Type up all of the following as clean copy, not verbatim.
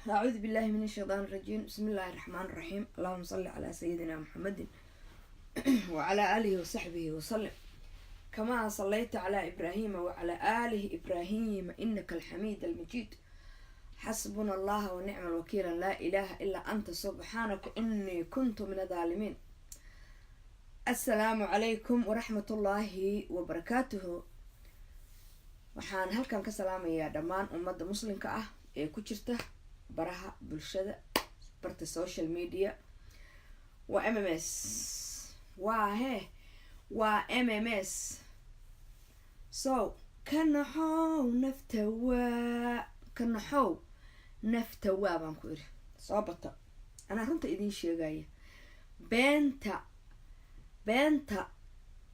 Acuudu billahi min ashaytaan irajiim. Bismi illaahi raxmaan raxiim. Allahuma salli calaa sayidina Muxamedin wacalaa aalihi wasaxbihi wasalim, kamaa sallayta calaa Ibraahima wacalaa aalihi Ibraahima, inaka alxamiid almajiid. Xasbuna Allaha wa nicma alwakiila. Laa ilaaha ilaa anta, subxaanaka inii kuntu min adaalimiin. Assalaamu calaykum waraxmatullaahi wabarakaatuhu. Waxaan halkan ka salaamayaa dhammaan ummadda muslimka ah ee ku jirta baraha bulshada, barta social media. Waa MMS, waa he, waa MMS. So ka naxow nafta, waa ka naxow nafta waa baan ku iri. Soo bata, anaa runta idiin sheegaya. Beenta, beenta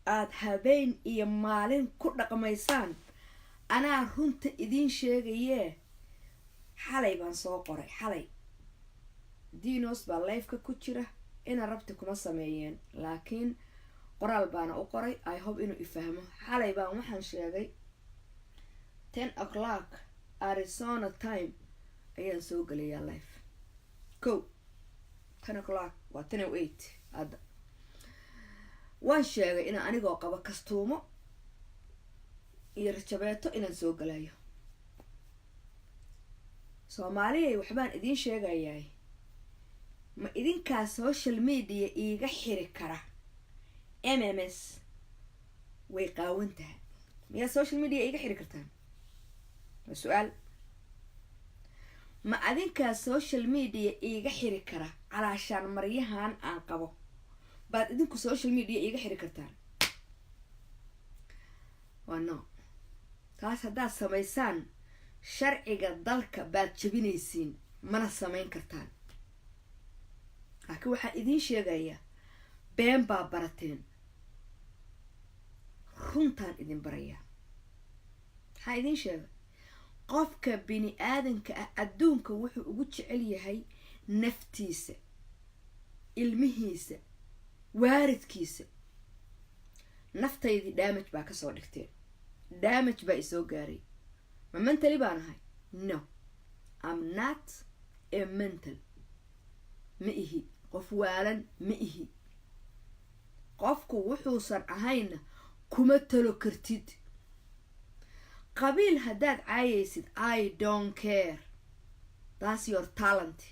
aada habeen iyo maalin ku dhaqmaysaan, anaa runta idiin sheegayee. Xalay baan soo qoray. Xalay Dinos baa live-ka ku jira, ina rabti kuma sameeyeen, laakiin qoraal baana u qoray. I hope inuu ifahmo. Xalay baan waxaan sheegay 10 o'clock Arizona time ayaan soo gelayaa live. Ko 10 o'clock waa 10:08 hadda. Waan sheegay inaan anigoo qabo kastuumo iyo rajabeeto inaan soo gelayo. Soomaaliyay, waxbaan idiin sheegayaay. Ma idinkaa social media iiga xiri kara? MMS way qaawan tahay. Miyaa social media iiga xiri kartaan? Waa su-aal. Ma adinkaa social media iiga xiri kara? Calaashaan maryahan aan qabo baad idinku social media iiga xiri kartaan? Waa no. Taas haddaad samaysaan, sharciga dalka baad jabinaysiin, mana samayn kartaan. Laakiin waxaan idiin sheegayaa, been baa barateen, runtaan idin barayaa. Maxaa idiin sheegay? Qofka bini aadanka ah adduunka wuxuu ugu jecel yahay naftiisa, ilmihiisa, waaridkiisa. Naftaydii damage baa kasoo dhigteen, damage baa isoo gaaray. Ma mentally baan ahay? No, am not a mental. Ma ihi qof waalan, ma ihi. Qofku wuxuusan ahayna kuma talo kartid. Qabiil haddaad caayaysid, I don't care, that's your talent.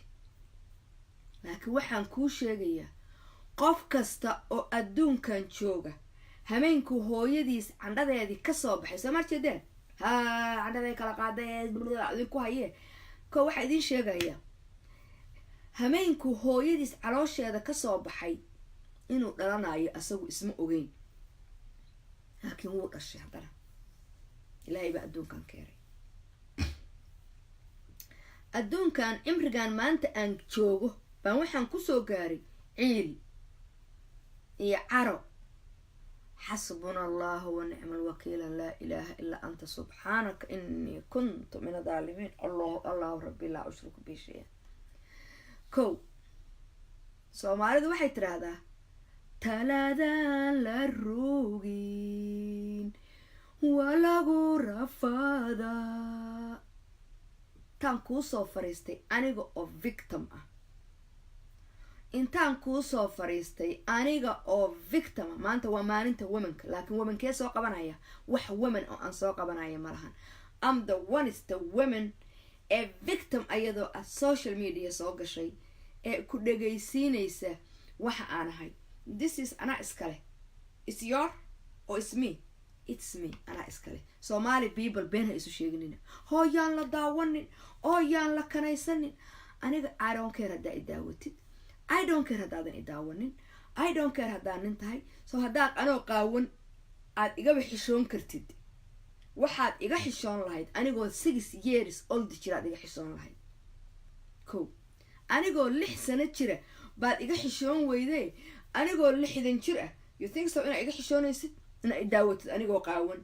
Laakiin waxaan kuu sheegayaa, qof kasta oo adduunkan jooga hameenkuu hooyadiis candhadeedii kasoo baxay, soo maar jeedeen ha, candhaday kala qaaday idinku hayee. Ko waxaa idiin sheegayaa, hameenkuu hooyadiis caloosheeda kasoo baxay inuu dhalanayo asagu isma ogeyn, laakiin wuu dhashay. Haddana Ilaahay baa adduunkan keenay. Adduunkan cimrigan maanta aan joogo baan waxaan kusoo gaaray ciil iyo caro. Xasbuna Allahu wa nicma alwakiila. Laa ilaaha ilaa anta, subxaanaka inii kuntu min adaalimiin. Allahu allahu rabbi, laa ushriku bi shay. Kow, Soomaalidu waxay tidhaahdaa, "Talaadaan la rogin waa lagu rafaadaa." Intaan kuusoo fariistay aniga oo victim ah, intaan kuusoo fariistay aniga oo victim ah. Maanta waa maalinta womanka, laakiin womankee soo qabanaya? Wax woman oo aan soo qabanaya malahan. Am the one is the women ee victim ayadoo ah social media soo gashay ee ku dhegaysiinaysa waxa aan ahay. This is anaa iskale. Is your or is me? It's me, anaa iskale. Somali people, been ha isu sheeginina. Hooyaan la daawanin oo yaan la kanaysanin. Aniga I don't care haddaa i daawatid, I don't care haddaadan i daawanin, I don't care haddaad nin tahay. So haddaad anoo qaawan aad igaba xishoon kartid, waxaad iga xishoon lahayd anigoo 6 years old jiraad iga xishoon lahayd. Ko anigoo 6 sano jira baad iga xishoon weyde, anigoo 60 jir ah, you think so inaa iga xishoonaysid inaa i daawatid anigoo qaawan?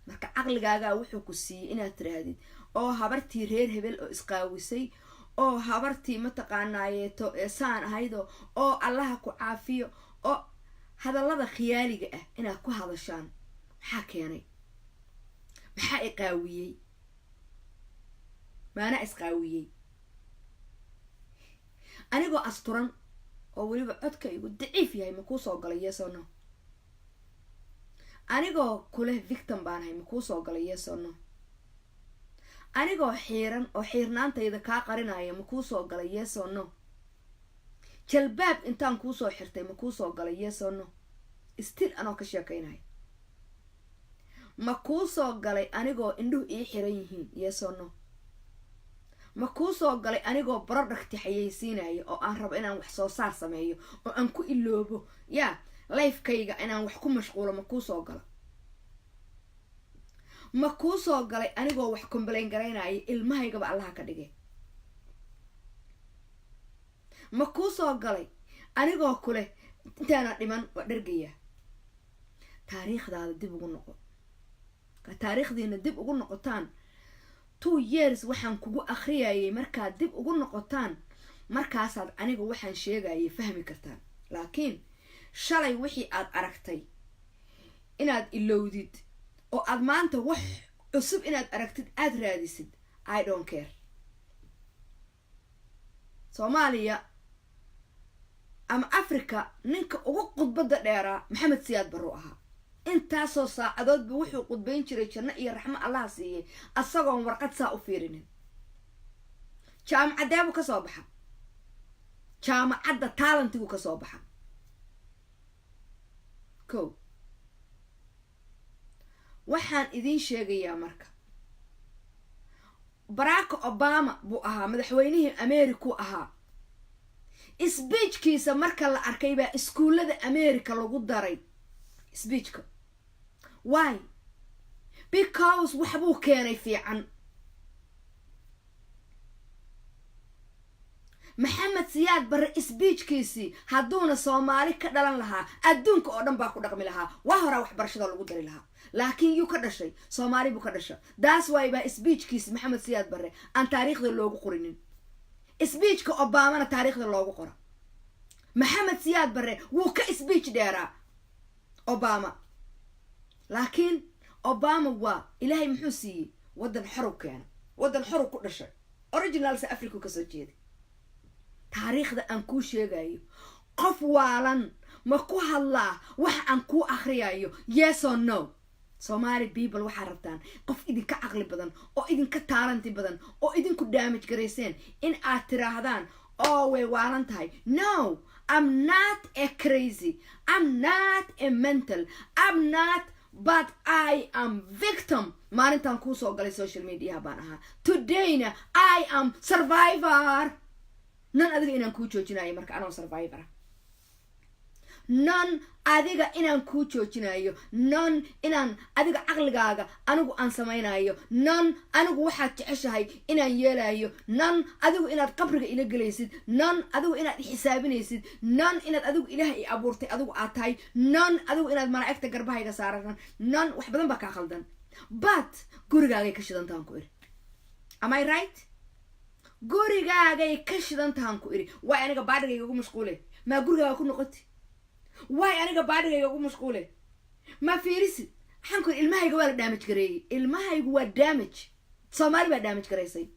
Marka caqligaagaa wuxuu ku siiyey inaad tiraahdid oo habartii reer hebel oo isqaawisay, oo habartii mataqaanaayeeto ee saan ahaydo, oo Allaha ku caafiyo, oo hadallada khiyaaliga ah inaad ku hadashaan. Maxaa keenay? Maxaa i qaawiyey? Maanaa isqaawiyey anigoo asturan oo weliba codka igu daciif yahay? Ma kuu soo galay, yes or no? Anigoo kuleh victim baanahay, ma kuu soo galay, yes or no? Anigoo xiiran oo xiirnaantayda kaa qarinaya, ma kuu soo galay, yes or no? Jalbaab intaan kuusoo xirtay, ma kuu soo galay, yes or no? Still anoo ka sheekaynaya, ma kuu soo galay anigoo indhuhu ii xiran yihiin, yes or no? Ma kuu soo galay anigoo product xayeysiinaya oo aan rabo inaan wax soo saar sameeyo oo aan ku iloobo yaa lifekayga, inaan wax ku mashquulo? Ma kuu soo gala? Ma kuu soo galay anigoo wax complain garaynaya, ilmahaygaba Allaha ka dhigay? Ma kuu soo galay anigoo kuleh intaana dhiman waa dhargayaa? Taariikhdaada dib ugu noqo. Ka taariikhdiina dib ugu noqotaan, 2 years waxaan kugu akhriyayay markaad dib ugu noqotaan, markaasaad aniga waxaan sheegayay fahmi kartaan. Laakiin shalay wixii aad aragtay inaad ilowdid oo aad maanta wax cusub inaad aragtid aada raadisid, I don't care. Soomaaliya ama Africa ninka ugu khudbadda dheeraa Maxamed Siyaad Barru ahaa. Intaasoo saacadoodba wuxuu khudbayn jiray, janno iyo raxmo Allaha siiyey, asagoon warqad saa u fiirinin. Jaamacadeebuu ka soo baxa? Jaamacadda taalantiguu ka soo baxa. Ko waxaan idiin sheegayaa, marka Barack Obama buu ahaa madaxweynihii Americau ahaa, speechkiisa marka la arkay baa iskuullada America lagu daray speechka. Why? Because waxbuu keenay fiican. Maxamed Siyaad Barre speechkiisii hadduuna Soomaali ka dhalan lahaa, adduunka oo dhan baa ku dhaqmi lahaa, waa horaa waxbarashada lagu dari lahaa. Laakiin yuu ka dhashay? Soomaali buu ka dhasha. Daas waay baa speechkiisi Maxamed Siyaad Barre aan taariikhda loogu qorinin, speechka Obamana taariikhda loogu qora. Maxamed Siyaad Barre wuu ka speech dheeraa Obama, laakiin Obama waa Ilaahay muxuu siiyey? Waddan xorow keena, waddan xorow ku dhashay, originalse Africa kasoo jeeday. Taariikhda aan kuu sheegayo, qof waalan ma ku hadlaa waxa aan kuu akriyayo, yes or no? Somaali people, waxaa rabtaan qof idinka caqli badan oo idinka taalanti badan oo idinku damage garayseen in aad tiraahdaan, "Oo way waalan tahay." No, I'm not a crazy, I'm not a mental, I'm not, but I am victim. Maalintaan kuu soo galay social mediaha baan ahaa, todayna I am survivor. Nan adiga inaan kuu joojinayo marka anoo survivora, non adiga inaan kuu joojinayo, non inaan adiga caqligaaga anigu aan samaynayo, non anigu waxaad jeceshahay inaan yeelayo, non adigu inaad qabriga ila gelaysid, non adigu inaad ixisaabinaysid, non inaad adigu Ilaah i abuurtay adigu aad tahay, non adigu inaad malaa'igta garbahayga saaratan, non wax badan baa kaa khaldan. But gurigaagay ka shidantahan ku iri. Am I right? Gurigaagay ka shidantahan ku iri. Waay aniga baadhigayga ugu mashquule? Maa gurigaaga ku noqoti? Waay aniga baadhigayga ugu mashquule? Ma fiirisid? Waxaan ku iri, ilmahayga waa la damage gareeyey. Ilmahaygu waa damage. Soomaali baa damage garaysay.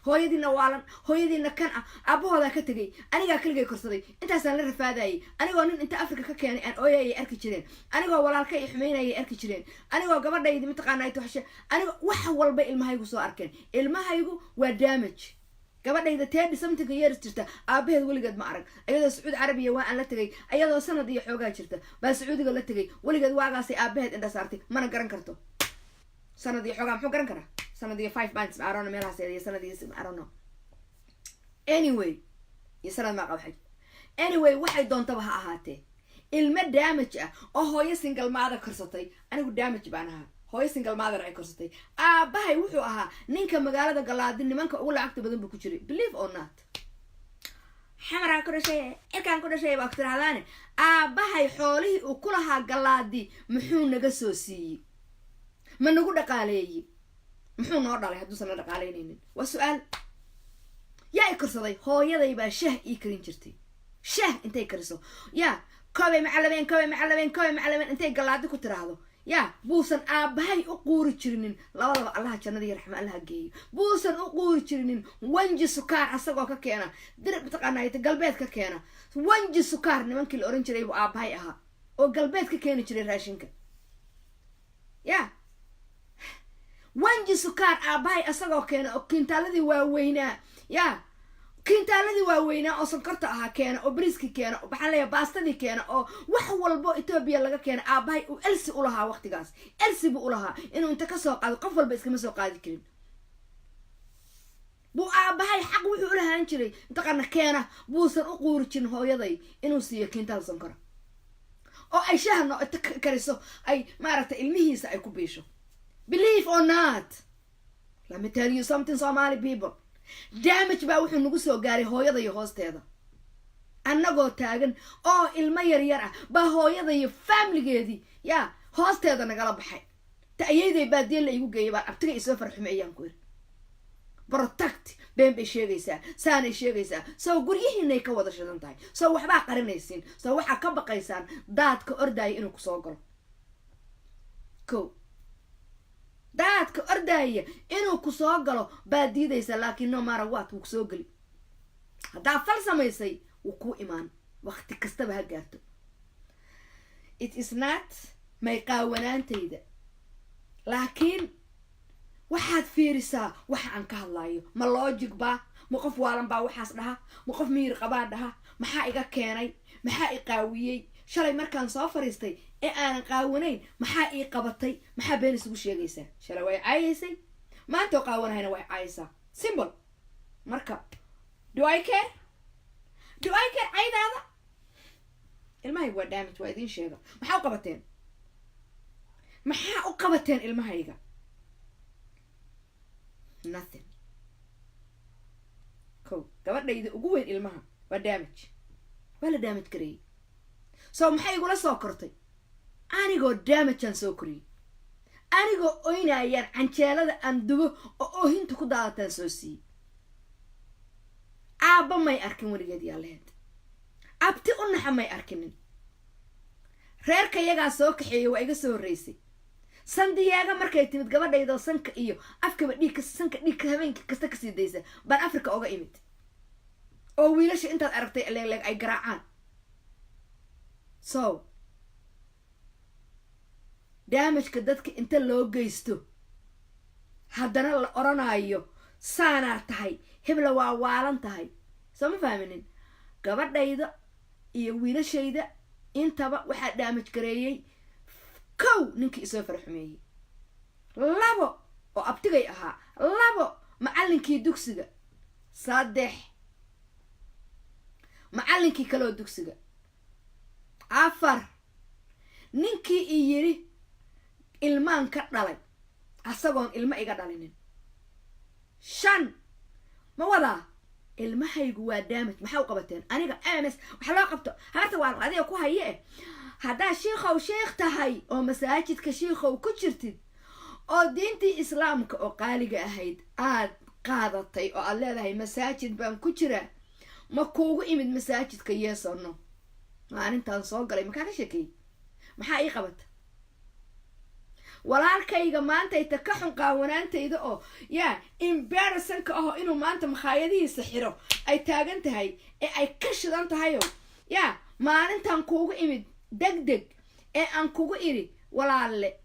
Hooyadiina waalan, hooyadiina kan ah, aabahoodaa ka tegay, anigaa keligay korsaday, intaasaan la rafaadayay. Anigoo nin inta Africa ka keenay aan ooyayay arki jireen, anigoo walaalka i xumeynayay arki jireen, anigoo gabadhaydi mataqaana toxshe, anigoo wax walba ilmahaygu soo arkeen. Ilmahaygu waa damage. Gabadhayda 30 something years jirta, aabaheed weligeed ma arag. Ayadoo Sacuudi Carabiya waa aan la tegay, ayadoo sanad iyo xoogaa jirta baa Sacuudiga la tegay. Weligeed waagaasay aabaheed indha saartay, mana garan karto. Sanad iyo xoogaa muxuu garan karaa? Sanad iyo 5 months, arono meelahaas, iyo sanad iyo arono, anyway, iyo sanad maa qaba xaj. Anyway, waxay doontaba ha ahaatee, ilmo damage ah oo hooyo single mother korsatay. Anigu damage baan ahaa, hooyo single mother ay korsatay. Aabahay wuxuu ahaa ninka magaalada Galaadi nimanka ugu lacagta badan buu ku jiray. Believe or not, Xamaraan ku dhashay, cirkaan ku dhashay baa ku tirahdaane. Aabahay xoolihii uu ku lahaa Galaadi muxuu naga soo siiyey? Ma nagu dhaqaaleeyey? Muxuu noo dhalay hadduusan na dhaqaaleynaynin? Waa su-aal. Yaa i korsaday? Hooyaday baa shah ii karin jirtay. Shah intay kariso, yaa koobay macalabeen, koobay macalabeen, koobay macalabeen, intay Galaadi ku tiraahdo. Ya buusan aabbahay u quuri jirinin labadaba, Allaha jannada iyo raxma Allaha geeyo, buusan u quuri jirinin wanji sukaar asagoo ka keena dir mataqaanaa galbeed ka keena wanji sukaar. Nimankii la oran jiray buu aabbahay ahaa oo galbeed ka keeni jiray raashinka. Ya wanji sukaar aabbahay asagoo keena oo kiintaaladii waaweynaa, ya kiintaaladii waaweynaa oo sonkorta ahaa keena, oo bariiskii keena, oo maxaa leeyahay, baastadii keena, oo wax walbo Etoobiya laga keena, aabbahay uu elsi ulahaa waqtigaas, elsi buu ulahaa inuu inta kasoo qaado. Qof walba iskama soo qaadi karin. Buu aabbahay xaq wuxuu ulahaan jiray intaqaana keena. Buusan u quuri jirin hooyaday inuu siiyo kiintaal sonkora oo ay shaha no inta kariso ay maaragtay ilmihiisa ay ku biisho. Believe or not, let me tell you something, Somali people, damage baa wuxuu nagu soo gaaray hooyada iyo hoosteeda. Annagoo taagan oo ilmo yar yar ah baa hooyada iyo familigeedii ya hoosteeda nagala baxay. Ta ayayday baadiye la igu geeyay baan abtiga isoo farxume ayaan ku iri, protect, been bay sheegaysaa, saanay sheegaysaa. Soo guryihiinay ka wada shidan tahay, soo waxbaa qarinaysiin, soo waxaa ka baqaysaan daadka ordaaya inuu kusoo galo. Ko daadka ordaaya inuu kusoo galo baad diidaysaa, laakiin no matter what, wuu kusoo geli. Haddaa fal samaysay, wuu kuu imaan, waqti kastaba ha gaarto. It is not may qaawanaantayda, laakiin waxaad fiirisaa waxa aan ka hadlayo. Ma logic baa? Ma qof waalan baa waxaas dhaha? Ma qof miyir qabaa dhaha? Maxaa iga keenay? Maxaa i qaawiyey? Shalay markaan soo fariistay ee aanan qaawanayn, maxaa ii qabatay? Maxaa been isugu sheegaysaa? Shalay way caayaysay, maantoo qaawanahayna way caayaysaa. Simple. Marka do I care? Do I care caydaada? Ilmahayga waa damage, waa idiin sheega. Maxaa u qabateen? Maxaa u qabateen ilmahayga? Nothing. Ko gabadhayda ugu weyn ilmaha waa damage, waa la damage gareeyey. So maxay igula soo kortay? Anigoo damage-aan soo koriyey, anigoo oynayaan canjeelada aan dubo oo oohinta ku daadataan soo siiyey. Aabba may arkin weligeed yaa laheyd, abti u naxa may arkinin. Reerka yagaa soo kaxeeyey, waa iga soo horreysay Sandiyeega. Markay timid gabadhaydoo sanka iyo afkaba dhiigka, sanka dhiigka habeenka kasta kasii daysa baan Africa oga imid, oo wiilasha intaad aragtay leegleeg ay garaacaan. So damage-ka dadka inta loo geysto haddana la odhanaayo saanaa tahay, hebla waa waalan tahay. Soo ma fahminin? Gabadhayda iyo wiilashayda intaba waxaa damage gareeyey, kow, ninkii isoo faraxumeeyey, labo, oo abtigay ahaa, labo, macallinkii dugsiga, saddex, macallinkii kaleoo dugsiga, afar, ninkii i yidhi ilmaan ka dhalay asagoon ilmo iga dhalinin, shan. Ma wadaa? Ilmahaygu waa damage. Maxaa u qabateen aniga? Ms waxa loo qabto habarta waa adiga ku haye eh. Haddaa shiikhow sheikh tahay oo masaajidka shiikhow ku jirtid oo diintii Islaamka oo qaaliga ahayd aad qaadatay oo aad leedahay masaajid baan ku jiraa, ma kuugu imid masaajidka? Yes or no? Maalintaan soo galay makaa ka sheekeeyey? Maxaa ii qabata? Walaalkayga maantayta ka xun qaawanaantayda oo yaa embarrassing-ka aho inuu maanta makhaayadihiisa xiro ay taagan tahay ee ay ka shidan tahayo. Yaa maalintan kuugu imid deg deg ee aan kugu idhi, walaalle,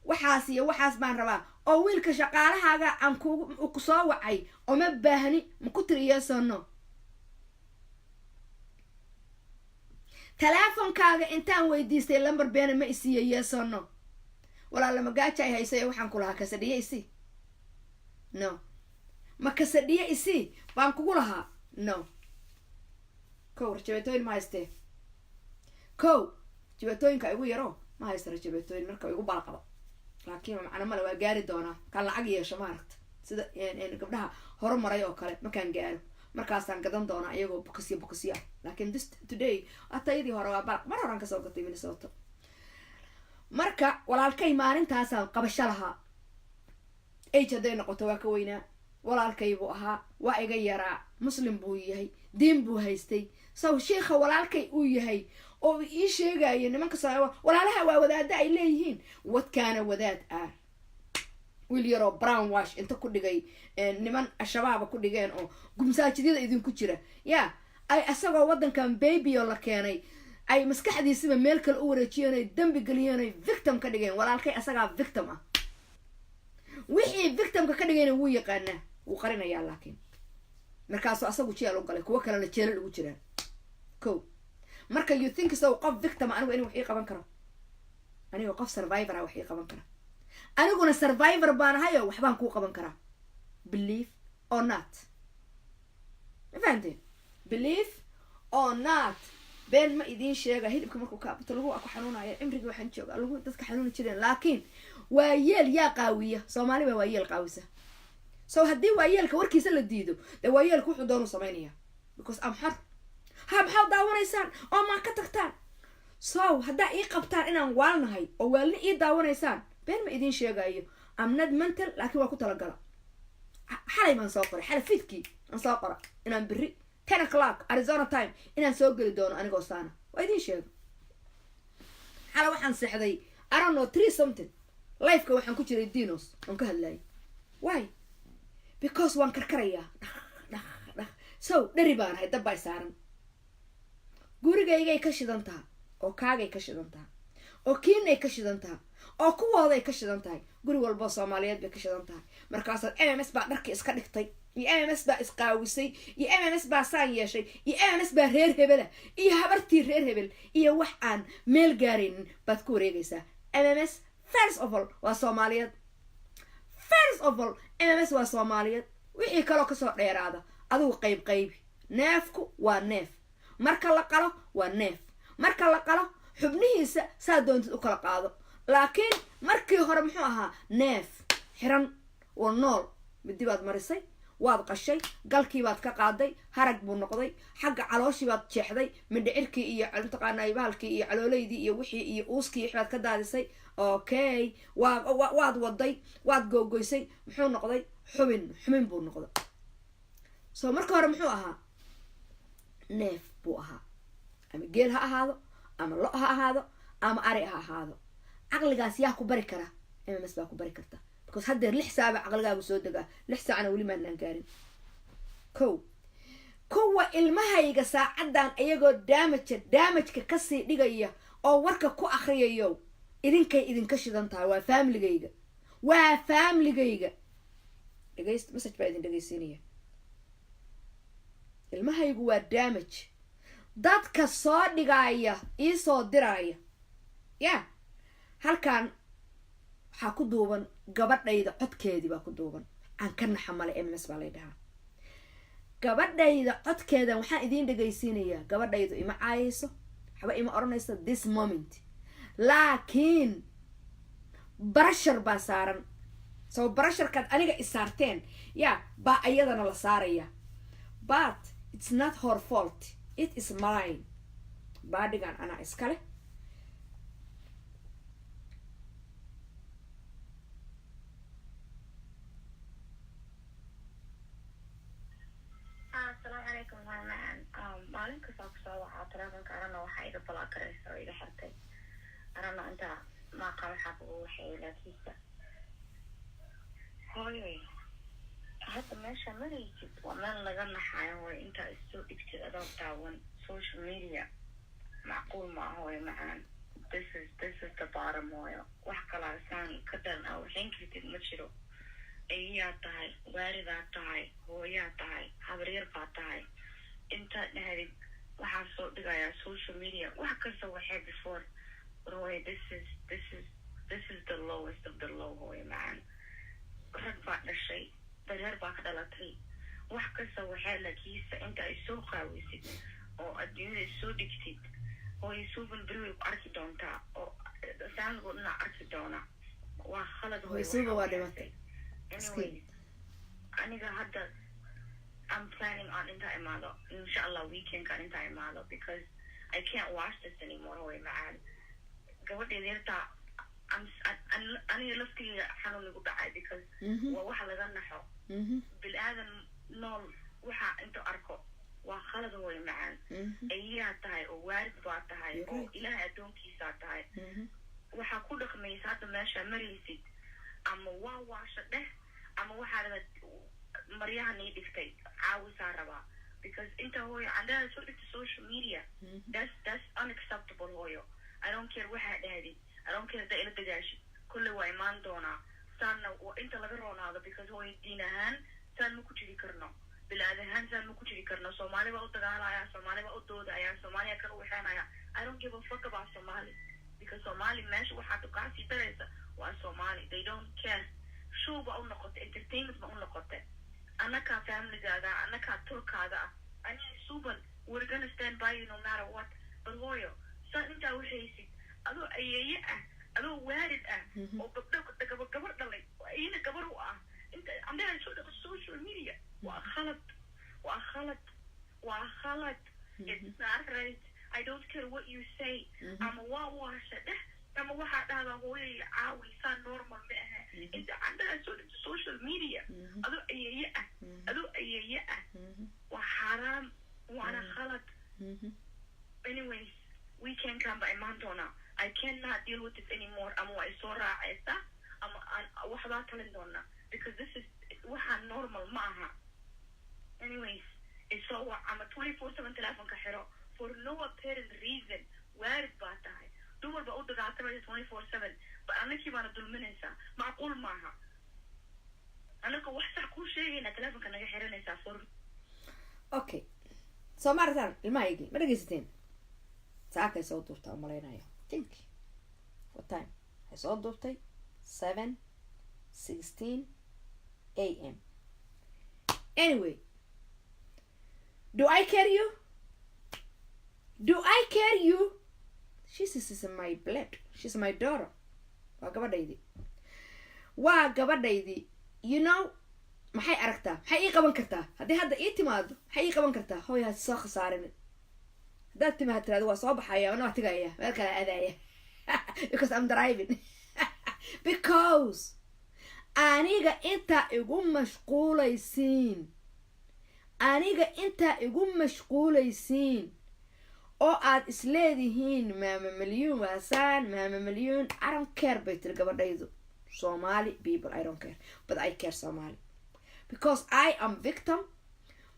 waxaas iyo waxaas baan rabaa, oo wiilka shaqaalahaaga aan kugu ku soo wacay oo ma baahni, ma ku tiri? Yes or no? Teleefonkaaga intaan weydiistay lambar beena ma isiiyo? Yes or no? Walaala, magaaja ay haysay, waxaan ku lahaa kasadhiye isi. No, ma kasadhiye isi baan kugu lahaa? No. Kow, rajabeetooyin ma haystee. Kow, rajabeetooyinka igu yaro, ma haysta rajabeetooyin. Marka igu balaqaba, laakiin macno male, waa gaari doonaa kaan lacag yeesho, maaragta, sida gabdhaha horumaray oo kale. Markaan gaaro markaasaan gadan doonaa iyagoo bokosyo bokosyo ah. Laakiin this today atayadii hore waa balaq, mar horaan kasoo gatay Minnesota. Marka walaalkay maalintaasaan qabasho lahaa. Age hadday noqoto waa ka weynaa. Walaalkay buu ahaa, waa iga yaraa, Muslim buu yahay, diin buu haystay. So sheikha walaalkay uu yahay oo ii sheegayo nimanka walaalaha waa wadaada ay leeyihiin, wadkaana wadaad ah, wiil yaroo brown wash inta ku dhigay niman Al-Shabaaba ku dhigeen oo gumsaajidyada idinku jira ya ay isagoo waddankan babyo la keenay ay maskaxdiisiba meel kale u wareejiyeen, ay dambi geliyeen, ay victim ka dhigeen. Walaalkay asagaa victim ah. Wixii victimka ka dhigayna wuu yaqaanaa, wuu qarinayaa, laakiin markaasuu asagu jeel u galay, kuwo kalena jeelal ugu jiraan. Ko marka you think so qof victim anigu in wax ii qaban karo? Aniga qof survivor ah wax ii qaban kara? Aniguna survivor baan ahayo, waxbaan kuu qaban karaa, believe or not. Ma fahanteen? Believe or not, been ma idiin sheega. Hilibka markuu kaabato lagu ku xanuunaya. Cimrigii waxaan jooga lagu dadka xanuuni jireen, laakiin waa yeel yaa qaawiya. Soomaali baa waa yeel qaawisa. So haddii waayeelka warkiisa la diido, dee waayeelka wuxuu doonu samaynaya, because am xor. Ha, maxaad daawanaysaan oo maa ka tagtaan? So haddaa ii qabtaan inaan waalnahay oo waalni ii daawanaysaan, been ma idiin sheegayo, am not mental, laakiin waa ku talagala. Xalay baan soo qoray, xalay fiidkii aan soo qora inaan berri 10 o'clock Arizona time inaan soo geli doono anigoo saana. Waa idiin sheego. Xalay waxaan seexday, I don't know, three something. Liveka waxaan ku jiray Dinos oon ka hadlayay. Why? Because waan karkarayaa, dhaq dhaq dhaq. So dheri baan ahay, dab bay saaran. Gurigaygay ka shidan taha, oo kaagay ka shidan taha, oo kiinay ka shidan taha, oo kuwooday ka shidan tahay. Guri walboo Soomaaliyeed bay ka shidan tahay. Markaasaad MMS baa dharkii iska dhigtay, iyo MMS baa isqaawisay, iyo MMS baa saan yeeshay, iyo MMS baa reer hebela, iyo habartii reer hebel, iyo wax aan meel gaaraynin baad ku wareegaysaa. MMS first of all waa Soomaaliyeed. First of all, MMS waa Soomaaliyeed. Wixii kaloo kasoo dheeraada adigu qayb qaybi. Neefku waa neef marka la qalo, waa neef marka la qalo, xubnihiisa saa doontid u kala qaado, laakiin markii hore muxuu ahaa? Neef xiran oo nool. Midi baad marisay, waad qashay, galkii baad ka qaaday, harag buu noqday. Xagga calooshii baad jeexday, mindhicirkii iyo mataqaanaa bahalkii iyo calooleydii iyo wixii iyo uuskii wixii baad ka daadisay. Okay, waa waad waday, waad googoysay. Muxuu noqday? Xubin, xubin buu noqday. So marka hore muxuu ahaa? Neef buu ahaa. Ama geel ha ahaado, ama lo ha ahaado, ama ari ha ahaado. Caqligaas yaa ku bari kara? MMS baa ku bari karta, because haddeer 6 saac baa caqligaagu soo degaa. 6 saacna weli maadnaan gaarin. Ko kuwa ilmahayga saacaddan iyagoo damage damageka kasii dhigaya oo warka ku akriyayo, idinkay idinka shidan tahay. Waa familygayga, waa familygayga. Dhegayst, message baa idin dhegaysiinaya. Ilmahaygu waa damage. Dadka soo dhigaaya, iisoo diraaya ya, halkan waxaa ku duuban gabadhayda codkeedii baa ku duuban. Aan ka naxa male. MMS baa lay dhahaa. Gabadhayda codkeedan waxaan idiin dhegaysiinayaa. Gabadhaydu ima caayayso, waxba ima odhanayso this moment, laakiin pressure baa saaran. Soo pressurekaad aniga isaarteen ya baa iyadana la saaraya, but it's not her fault, it is mine. Baadhigan anaa iskale. Asalaamu calaykum. Macaan, maalin kastaa kusoo wacaa telefonka arana, waxaa iga block garaysa oo iga xirtay arana inta maaqa waxaa kugu waxeeyay. Laakiinse hooyoy, hadda meesha maraysid waa meel laga naxayo hooy. Intaa issoo dhigtid adoo daawan social media macquul ma ah, hooyo macaan. This is the bottom, hooyo. Wax kalaa saan ka daran aa waxayn kartid ma jiro. Ayiyaa tahay, waaridaa tahay, hooyaa tahay, habaryar baa tahay. Intaad dhahdid waxaa soo dhigayaa social media, wax kasta waxay before war hooyo, this is the lowest of the low, hooyo macaan. Rag baa dhashay, dareer baa ka dhalatay, wax kasta waxaa lakiisa inta ay soo qaawisid oo adduunyada soo dhigtid, hooyo suuban beri way ku arki doontaa oo saamigoo dhanaa arki doona. Waa khalad, hooyo. Hooyo Suuba waxaa waa dhimatay. Anyway, aniga hadda I'm planning on intaa imaado, insha Allah, weekendkan intaa imaado, because I can't watch this anymore, hooyo macaan. Gabadheeda yartaa Aniga laftigeyga xanuun igu dhacay because waa waxa laga naxo. Bil-aadan nool waxa inta arko waa khalad, hooyo macaan. Ayaa tahay oo waalid baa tahay You're oo right. Ilaahay addoonkiisaa tahay. Waxaa ku dhaqmaysa hadda meesha maraysid, ama waa waasha dheh ama waxaa rabaa maryaha nii dhigtay caawisaa rabaa, because inta hooyo candhada soo dhigtay social media, that's unacceptable, hooyo. I don't care waxaa dhahdid, I don't care haddaa ila dagaashid. Kolley waa imaan doonaa. Saanna waa inta laga roonaado, because hooyo, diin ahaan saan ma ku jiri karno, bilaad ahaan saan ma ku jiri karno. Soomaali baa u dagaalaya, Soomaali baa u doodaya, Soomaaliya kala waxeenaya. I don't give a fuck about Somali, because Somali meesha waxaad kaa sii daraysa waa Somali. They don't care. Show ba u noqotay, entertainment ba u noqotay. Annakaa familigaada, annakaa tulkaada ah, aniga suban, we're gonna stand by you no matter what. But hooyo, saan intaa waxaysid adoo ayeeye ah, adoo waalid ah oo gabdho gaba gabar dhalay oo ayana gabar u ah, inta andaga soo dhaqo social media, waa khalad, waa khalad, waa khalad. It's not right. I don't care what you say. Ama waa waasha dheh ama waxaa dhahdaa, hooyo iyo caawi, saa normal ma ahe. Inta candhaha soo dhigto social media adoo ayeeye ah, adoo ayeeye ah, waa xaaraam, waana khalad. Anyways, weekendkan baa imaan doonaa. I cannot deal with this anymore. Ama waa isoo raacaysa ama aan waxbaa talin doonaa, because this is waxaa normal ma aha. Anyways, isoo wac ama 24/7 telefonka xiro for no apparent reason. Waalid baa tahay, dumar baa u dagaaltamaysa 24/7, ba annakii baana dulminaysaa. Macquul maaha. Annaka wax sax kuu sheegayna telefonka naga xiranaysaa for Okay, soo ma aragtaan ilmahaygii? Ma dhegeysateen? Saakay soo duubtaa umalaynaya. Think what time waxay soo duubtay? 7:16 a.m. Anyway, do I care you? Do I care you? She's is my blood, she's my daughter. Waa gabadhaydii, waa gabadhaydii. Maxay aragtaa? Maxay ii qaban kartaa haddii hadda ii timaado? Maxay ii qaban kartaa? Hooy, ha soo khasaarin. Haddaad timaad tiraado waa soo baxaya, wana waa tegaya, meel kale aadaya, because I'm driving, because aniga intaa igu mashquulaysiin, aniga intaa igu mashquulaysiin oo aad isleedihiin Maama Malyuun waasaan, Maama Malyuun, I don't care, bay tiri gabadhaydu. Somali people, I don't care, but I care Somali, because I am victim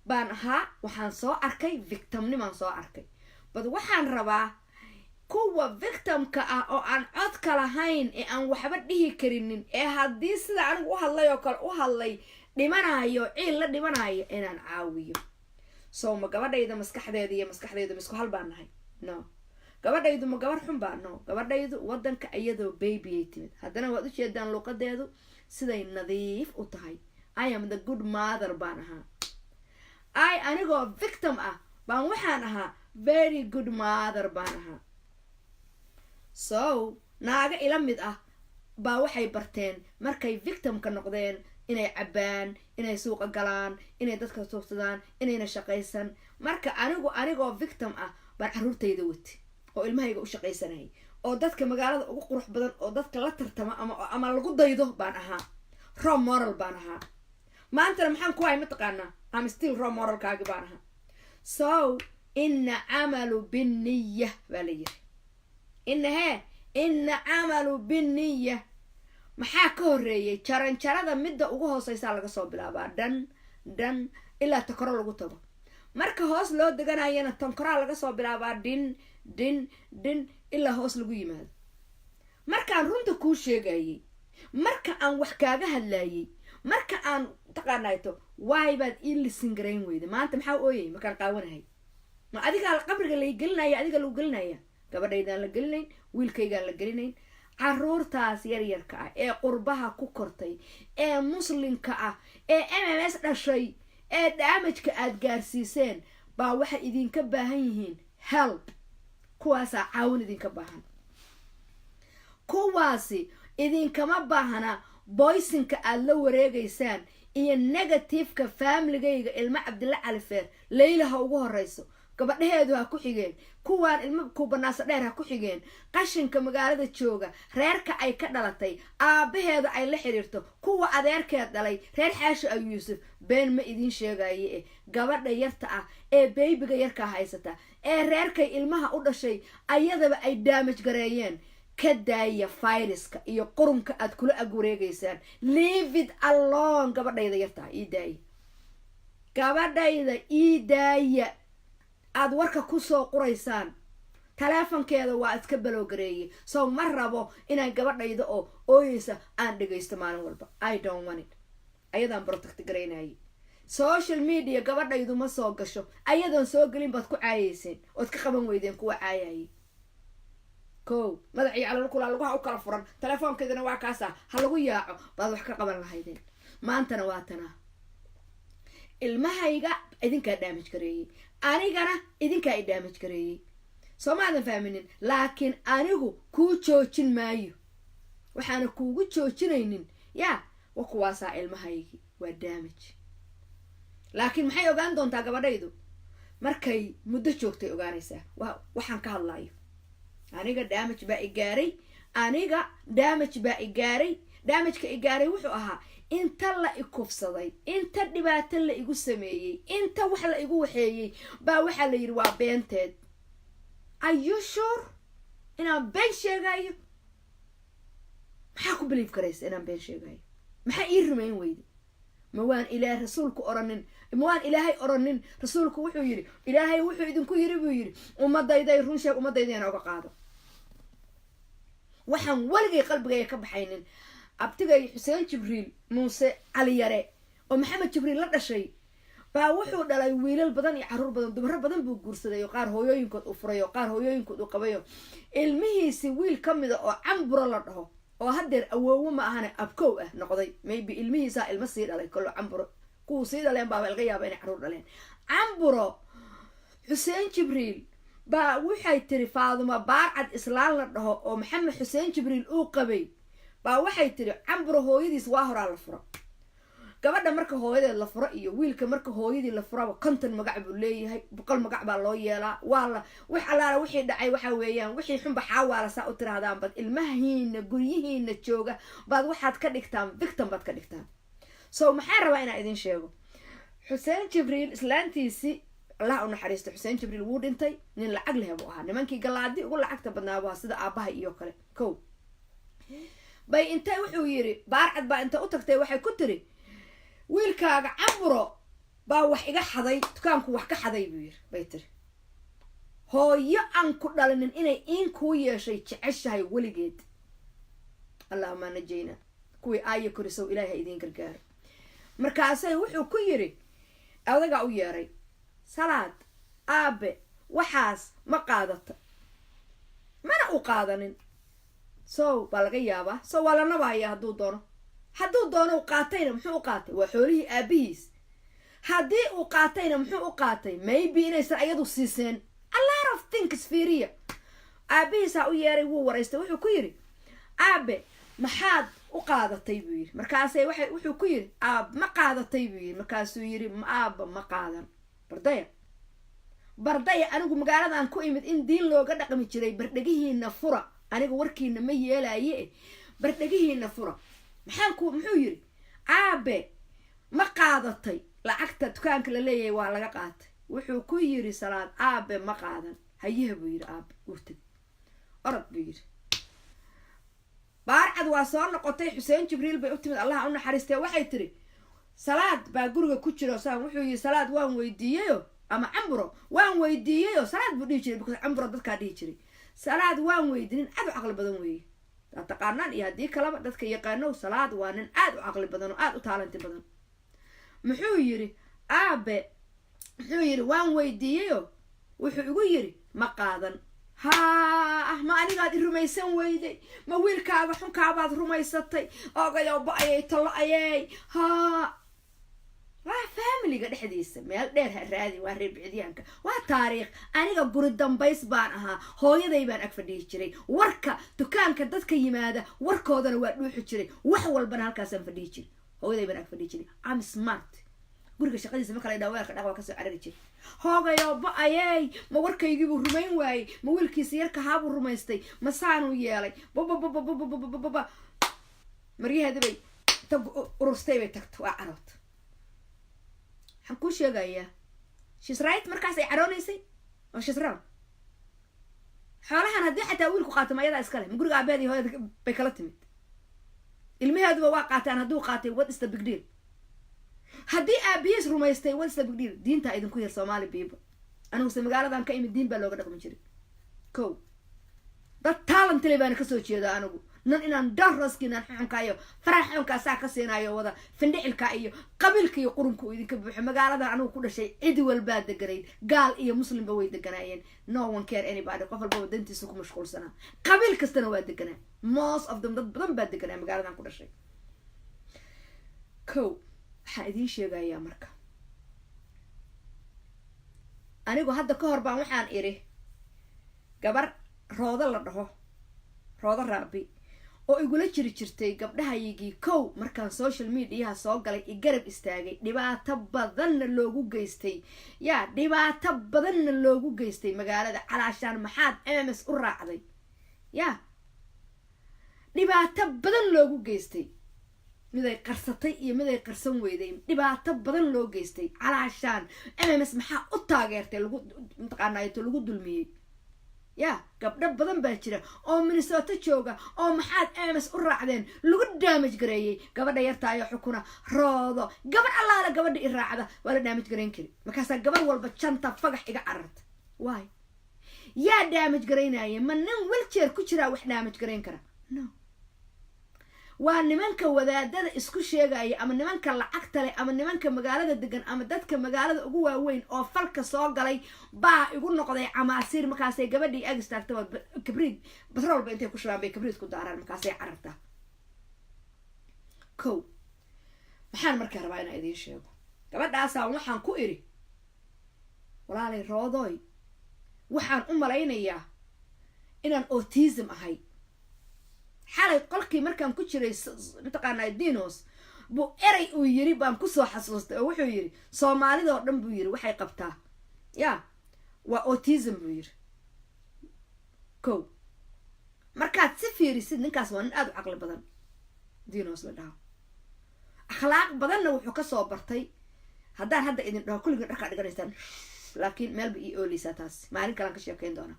baan ahaa. Waxaan soo arkay victimnimaan soo arkay, but waxaan rabaa kuwa victimka ah oo aan codka lahayn ee aan waxba dhihi karinin, ee haddii sida anigu u hadlay oo kale u hadlay dhimanayo, ciil la dhimanayo, inaan caawiyo. So ma gabadhayda maskaxdeeda iyo maskaxdaydu ma isku hal baan nahay? No. Gabadhaydu ma gabar xun baa? No. Gabadhaydu wadanka iyadoo babyay timid, haddana waad ujeedaan luuqadeedu siday nadiif u tahay. I am the good mother baan ahaa. I anigoo victim ah baan waxaan ahaa very good mother baan ahaa. So naaga ila mid ah baa waxay barteen markay victimka noqdeen inay cabbaan, inay suuqa galaan, inay dadka tuugsadaan, inayna shaqaysan. Marka anigu anigoo victim ah baan carruurtayda wati oo ilmahayga u shaqaysanayay, oo dadka magaalada ugu qurux badan oo dadka la tartama ama lagu daydo baan ahaa, role model baan ahaa. Maantana maxaan ku hay mataqaanaa? Am still role modelkaagi baan ahaa. So ina camalu binniya baa la yiri. Ina hee, ina camalu binniya. Maxaa ka horreeyay? Jaranjarada midda ugu hooseysaa laga soo bilaabaa, dhan dhan ilaa takoro lagu tago. Marka hoos loo deganayana tankoraa laga soo bilaabaa, dhin dhin dhin ilaa hoos lagu yimaado. Markaan runta kuu sheegayay, marka aan wax kaaga hadlayay, marka aan taqaanayto, waay baad ii listen garayn weyda? Maanta maxaa ooyay markaan qaawanahay? Ma adigaa qabriga lay gelinaya? Adiga lagu gelinaya? Gabadhaydaan la gelinayn, wiilkaygaan la gelinayn. Caruurtaas yaryarka ah ee qurbaha ku kortay, ee muslimka ah, ee MMS dhashay, ee damageka aada gaarsiiseen baa waxay idinka baahan yihiin help. Kuwaasaa caawin idinka baahan. Kuwaasi idinkama baahana poisonka aada la wareegaysaan iyo negativeka. Familigayga ilmo Cabdilla Califeer, Leylaha ugu horeyso. Gabadhaheedu ha ku xigeen, kuwaan ilmo kuubanaasa dheer ha ku xigeen. Qashinka magaalada jooga, reerka ay ka dhalatay, aabaheeda ay la xiriirto, kuwa adeerkeed dhalay, reer Xaashi Aw Yuusuf, been ma idiin sheegaye. Eh, gabadha yarta ah ee baby-ga yarkaa haysata ee reerkay ilmaha u dhashay ayadaba ay damage gareeyeen, ka daaya viruska iyo qurunka aad kula ag wareegaysaan. Leave it alone. Gabadhayda yartaa ii daaya, gabadhayda ii daaya. Aada warka kusoo quraysaan, taleefonkeeda waa iska block gareeyey. So ma rabo inaan gabadhayda oo ooyeysa aan dhegaysto maalin walba. I don't want it. Ayadaan protect garaynayay. Social media gabadhaydu ma soo gasho. Ayadoon soo gelin baad ku caayeyseen ood ka qaban weydeen kuwa caayayay. Ko madax iyo calol kulaa laguha u kala furan, telefoonkeedana waa kaasa, ha lagu yaaco baad wax ka qaban lahaydeen. Maantana waa tanaa. Ilmahayga idinkaa damage gareeyey, anigana idinkaa i damage gareeyey. Soo maadan fahminin? Laakiin anigu kuu joojin maayo. Waxaana kuugu joojinaynin yaa wa kuwaasaa ilmahaygii waa damage. Laakiin maxay ogaan doontaa gabadhaydu markay muddo joogtay? Ogaanaysaa waxaan ka hadlayo. Aniga damage baa i gaaray, aniga damage baa i gaaray. Damageka i gaaray wuxuu ahaa inta la ikufsaday, inta dhibaato la igu sameeyey, inta wax la igu waxeeyey baa waxaa la yidhi waa beenteed. Are you sure inaan been sheegayo? Maxaa ku believe karaysa inaan been sheegayo? Maxaa ii rumayn weyde? Ma waan Ilaah rasuulku oranin? Ma waan Ilaahay oranin? Rasuulku wuxuu yidhi, Ilaahay wuxuu idinku yidhi buu yidhi, ummadayday run sheeg, ummadayda oga qaado. Waxaan weligay qalbigaya ka baxaynin, abtigay Xuseen Jibriil Muuse Cali Yare oo Maxamed Jibriil la dhashay baa wuxuu dhalay wiilal badan iyo caruur badan. Dumaro badan buu guursaday oo qaar hooyooyinkood uu furay oo qaar hooyooyinkood uu qabayo. Ilmihiisi wiil ka mida oo Camburo la dhaho, oo haddeer awoowo ma ahane abkow ah noqday, maybe ilmihiisaa ilmo sii dhalay kollo. Camburo kuwuu sii dhaleen baaba laga yaaba inay caruur dhaleen. Camburo Xuseen Jibriil baa waxay tiri, Faaduma Baarcad islaan la dhaho oo Maxamed Xuseen Jibriil uu qabay baa waxay tiri, Camburo hooyadiis waa horaa la furo. Gabadha marka hooyadeed la furo iyo wiilka marka hooyadii la furaba, 50 magac buu leeyahay, 100 magac baa loo yeelaa. Waa la wax allaala wixii dhacay waxa weeyaan wixii xunba xaawaala saa u tirahdaan. Bad ilmahiina guryihiina jooga baad waxaad ka dhigtaan victim baad ka dhigtaan. So maxaan rabaa inaan idin sheego? Xuseen Jibriil islaantiisii, Allah u naxariisto, Xuseen Jibriil wuu dhintay. Nin lacag leh buu ahaa, nimankii Galaadi ugu lacagta badnaa buu ahaa, sida aabaha iyo kale. Ko bay intay wuxuu yidhi, Baarcad baa inta u tagtay waxay ku tiri, "Wiilkaaga Camburo baa wax iga xaday, dukaanku wax ka xaday," buu yiri bay tiri. Hooyo aan ku dhalinin inay iin kuu yeeshay jeceshahay weligeed. Allahuma najayna. Kuwii aaya korisow, Ilaahay ha idiin gargaaro. Markaasay wuxuu ku yidhi, odagaa u yeeray, "Salaad aabe, waxaas ma qaadata?" Mana u qaadanin. So baa laga yaabaa, so waa la nabaaya. Hadduu doono, hadduu doono u qaatayna, muxuu u qaatay? Waa xoolihii aabihiis. Haddii uu qaatayna, muxuu u qaatay? Maybe inaysan ayadu siiseen. A lot of things. Fiiriya, aabihiisaa u yeeray, wuu waraystay. Wuxuu ku yidhi, "Aabe, maxaad u qaadatay?" buu yidhi. Markaasay waxay wuxuu ku yidhi, "Aab, ma qaadatay?" buu yidhi. Markaasuu yidhi, "Aaba, ma qaadan." Bardaya, bardaya, anigu magaaladan ku imid in diin looga dhaqmi jiray. Bardhegihiina fura, aniga warkiina ma yeelaaye. Bardhegihiina fura. Maxaan ku muxuu yidhi, "Aabe, ma qaadatay lacagta dukaanka la leeyahay waa laga qaatay?" Wuxuu ku yidhi Salaad, "Aabe, ma qaadan." "Hayaha," buu yidhi aabe. Wuu tegay. "Orod," buu yidhi. Baarcad waa soo noqotay. Xuseen Jibriil bay u timid, Allah u naxariistee. Waxay tiri, "Salaad baa guriga ku jiro." Saan wuxuu yidhi, "Salaad waan weydiiyeyo, ama Camburo waan weydiiyeyo." Salaad buu dhihi jiray because Camburo dadkaa dhihi jiray. "Salaad waan weydiin." Nin aad u caqli badan weeye, daa taqaanaan iyo haddii kaleba dadka yaqaano, Salaad waa nin aad u caqli badan oo aad u talent badan. Muxuu yidhi aabe? Muxuu yidhi? "Waan weydiiyeyo, wuxuu igu yidhi ma qaadan." "Haa, ma anigaad i rumaysan weyday? Ma wiilkaaga xunkaabaad rumaysatay? Ogayow, ba-ayay, tollo ayey." Haa, waa familiga dhexdiisa. Meel dheer ha raadi, waa reer Bicdiyaanka, waa taariikh. Aniga guri dambays baan ahaa. Hooyaday baan ag fadhihi jiray. Warka dukaanka dadka yimaada warkoodana waa dhuuxi jiray. Wax walbana halkaasaan fadhihi jiray. Hooyaday baan ag fadhihi jiray. Am smart. Guriga shaqadiisa marka la dhaa, weelka dhaq, waa kasoo carari jir. Hoogayo ba-ayey, ma warkaygiibuu rumayn waayey? Ma wiilkiisa yarkahaabuu rumaystay? Ma saanuu yeelay? Babababababababa, maryaheedi bay tag ururstay, bay tagta, waa carood. Waxaan kuu sheegayaa, she's right. Markaas ay caroonaysay oo she's wrong. Xoolahan haddii xataa wiilku qaato, ma ayadaa iskale? Ma guriga aabeed iyo hooyada bay kala timid? Ilmaheeduba waa qaataan. Hadduu qaatay, what is the big deal? Haddii aabihiis rumaystay, what is the big deal? Diintaa idinku yar, Soomaali people. Aniguse magaaladan ka imid diin baa looga dhaqmi jiray. Ko dad talent leh baana kasoo jeeda. Anigu nan inaan daroskiinaan xuxunka iyo farax xunkaasaa ka siinayo, wada findhicilka iyo qabiilka iyo qurunka uu idinka buuxo. Magaaladan anigu ku dhashay cidi walbaa deganayd, gaal iyo muslimba way deganaayeen. No one care anybody. Qof walbaba dantiisa ku mashquulsanaa. Qabiil kastana waa deganaa, most of them. Dad badan baa deganaa magaaladan ku dhashay. Ko waxaan idiin sheegayaa marka, anigu hadda ka hor baan waxaan idhi gabar Roodo la dhaho, Roodo Raabi, oo igula jiri jirtay gabdhahaygii kow markaan social mediaha soo galay, i garab istaagay, dhibaato badanna loogu geystay, yaa dhibaato badanna loogu geystay magaalada, calaashaan maxaad MMS u raacday, yaa dhibaato badan loogu geystay, miday qarsatay iyo miday qarsan weyday, dhibaato badan loo geystay, calaashaan MMS maxaa u taageertay lagu mataqaanaato lagu dulmiyey. Ya gabdho badan baa jira oo Minnesota jooga oo maxaad MMS u raacdeen lagu damage gareeyey. Gabadha yartaayo xukuna Roodo, gabadh allaale gabadha i raacda waa la damage gareyn kari. Markaasaa gabar walba janta fagax iga cararta. Waay, yaa damage garaynaya? Ma nin wheelchair ku jiraa wax damage garayn kara? No, waa nimanka wadaadada isku sheegaya, ama nimanka lacagta leh, ama nimanka magaalada degan, ama dadka magaalada ugu waaweyn oo falka soo galay baa igu noqday camaasiir. Markaasay gabadhii ag istaagtaba kabriid, batroolba intay ku shubaan bay kabriid ku daaraan, markaasay carartaa. Ko maxaan markaa rabaa inaan idiin sheego? Gabadhaasaan waxaan ku idhi, walaalay Roodoy, waxaan u malaynayaa inaan autism ahay. Xalay qolkii markaan ku jiray, mataqaanaa, Dinos buu erey uu yiri baan kusoo xasuustay, oo wuxuu yiri, Soomaalidoo dhan buu yiri waxay qabtaa ya waa autism buu yiri. Ko markaad si fiirisid, ninkaas waa nin aada u caqli badan, Dinos la dhaho, akhlaaq badanna wuxuu kasoo bartay. Haddaan hadda idin dhaho, kulligiin dharkaa dhiganaysaan, laakiin meelba ii ooleysaa taas, maalin kalaan ka sheekeyn doonaa.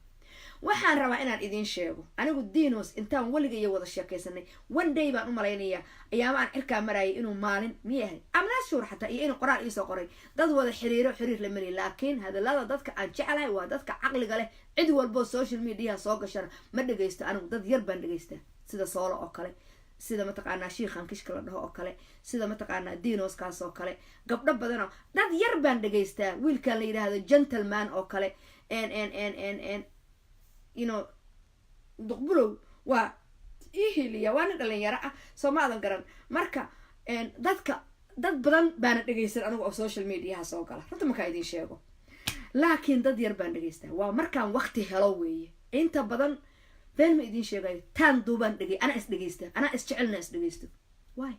Waxaan rabaa inaan idiin sheego, anigu Dinos intaan weliga iyo wada sheekaysanay, one day baan u malaynayaa, ayaama aan cirkaa marayay inuu maalin miyay ahayd, I'm not sure xataa, iyo inuu qoraal iisoo qoray. Dad wada xiriiro, xiriir la meliy, laakiin hadallada dadka aan jeclahay waa dadka caqliga leh. Cid walboo social mediaha soo gashana ma dhegaysto anigu, dad yar baan dhegaystaa, sida Soolo oo kale, sida mataqaanaa Shiikhan Kishka la dhaho oo kale, sida mataqaanaa Dinoskaas oo kale, gabdho badanoo dad yar baan dhegaystaa, wiilkan la yidhaahdo Gentleman oo kale, n n n n n you know Duqbulow waa ii hiliya, waa nin dhalinyaro ah, soo ma adan garan? Marka dadka, dad badan baana dhegaysan anigu oo social mediaha soo gala, runta markaa idiin sheego, laakiin dad yar baan dhegaystaa. Waa markaan waqti helo weeye. Inta badan been ma idiin sheegayo, taan duubaan dhegay, anaa is dhegaysta, anaa is jecelna is dhegaysto. Why?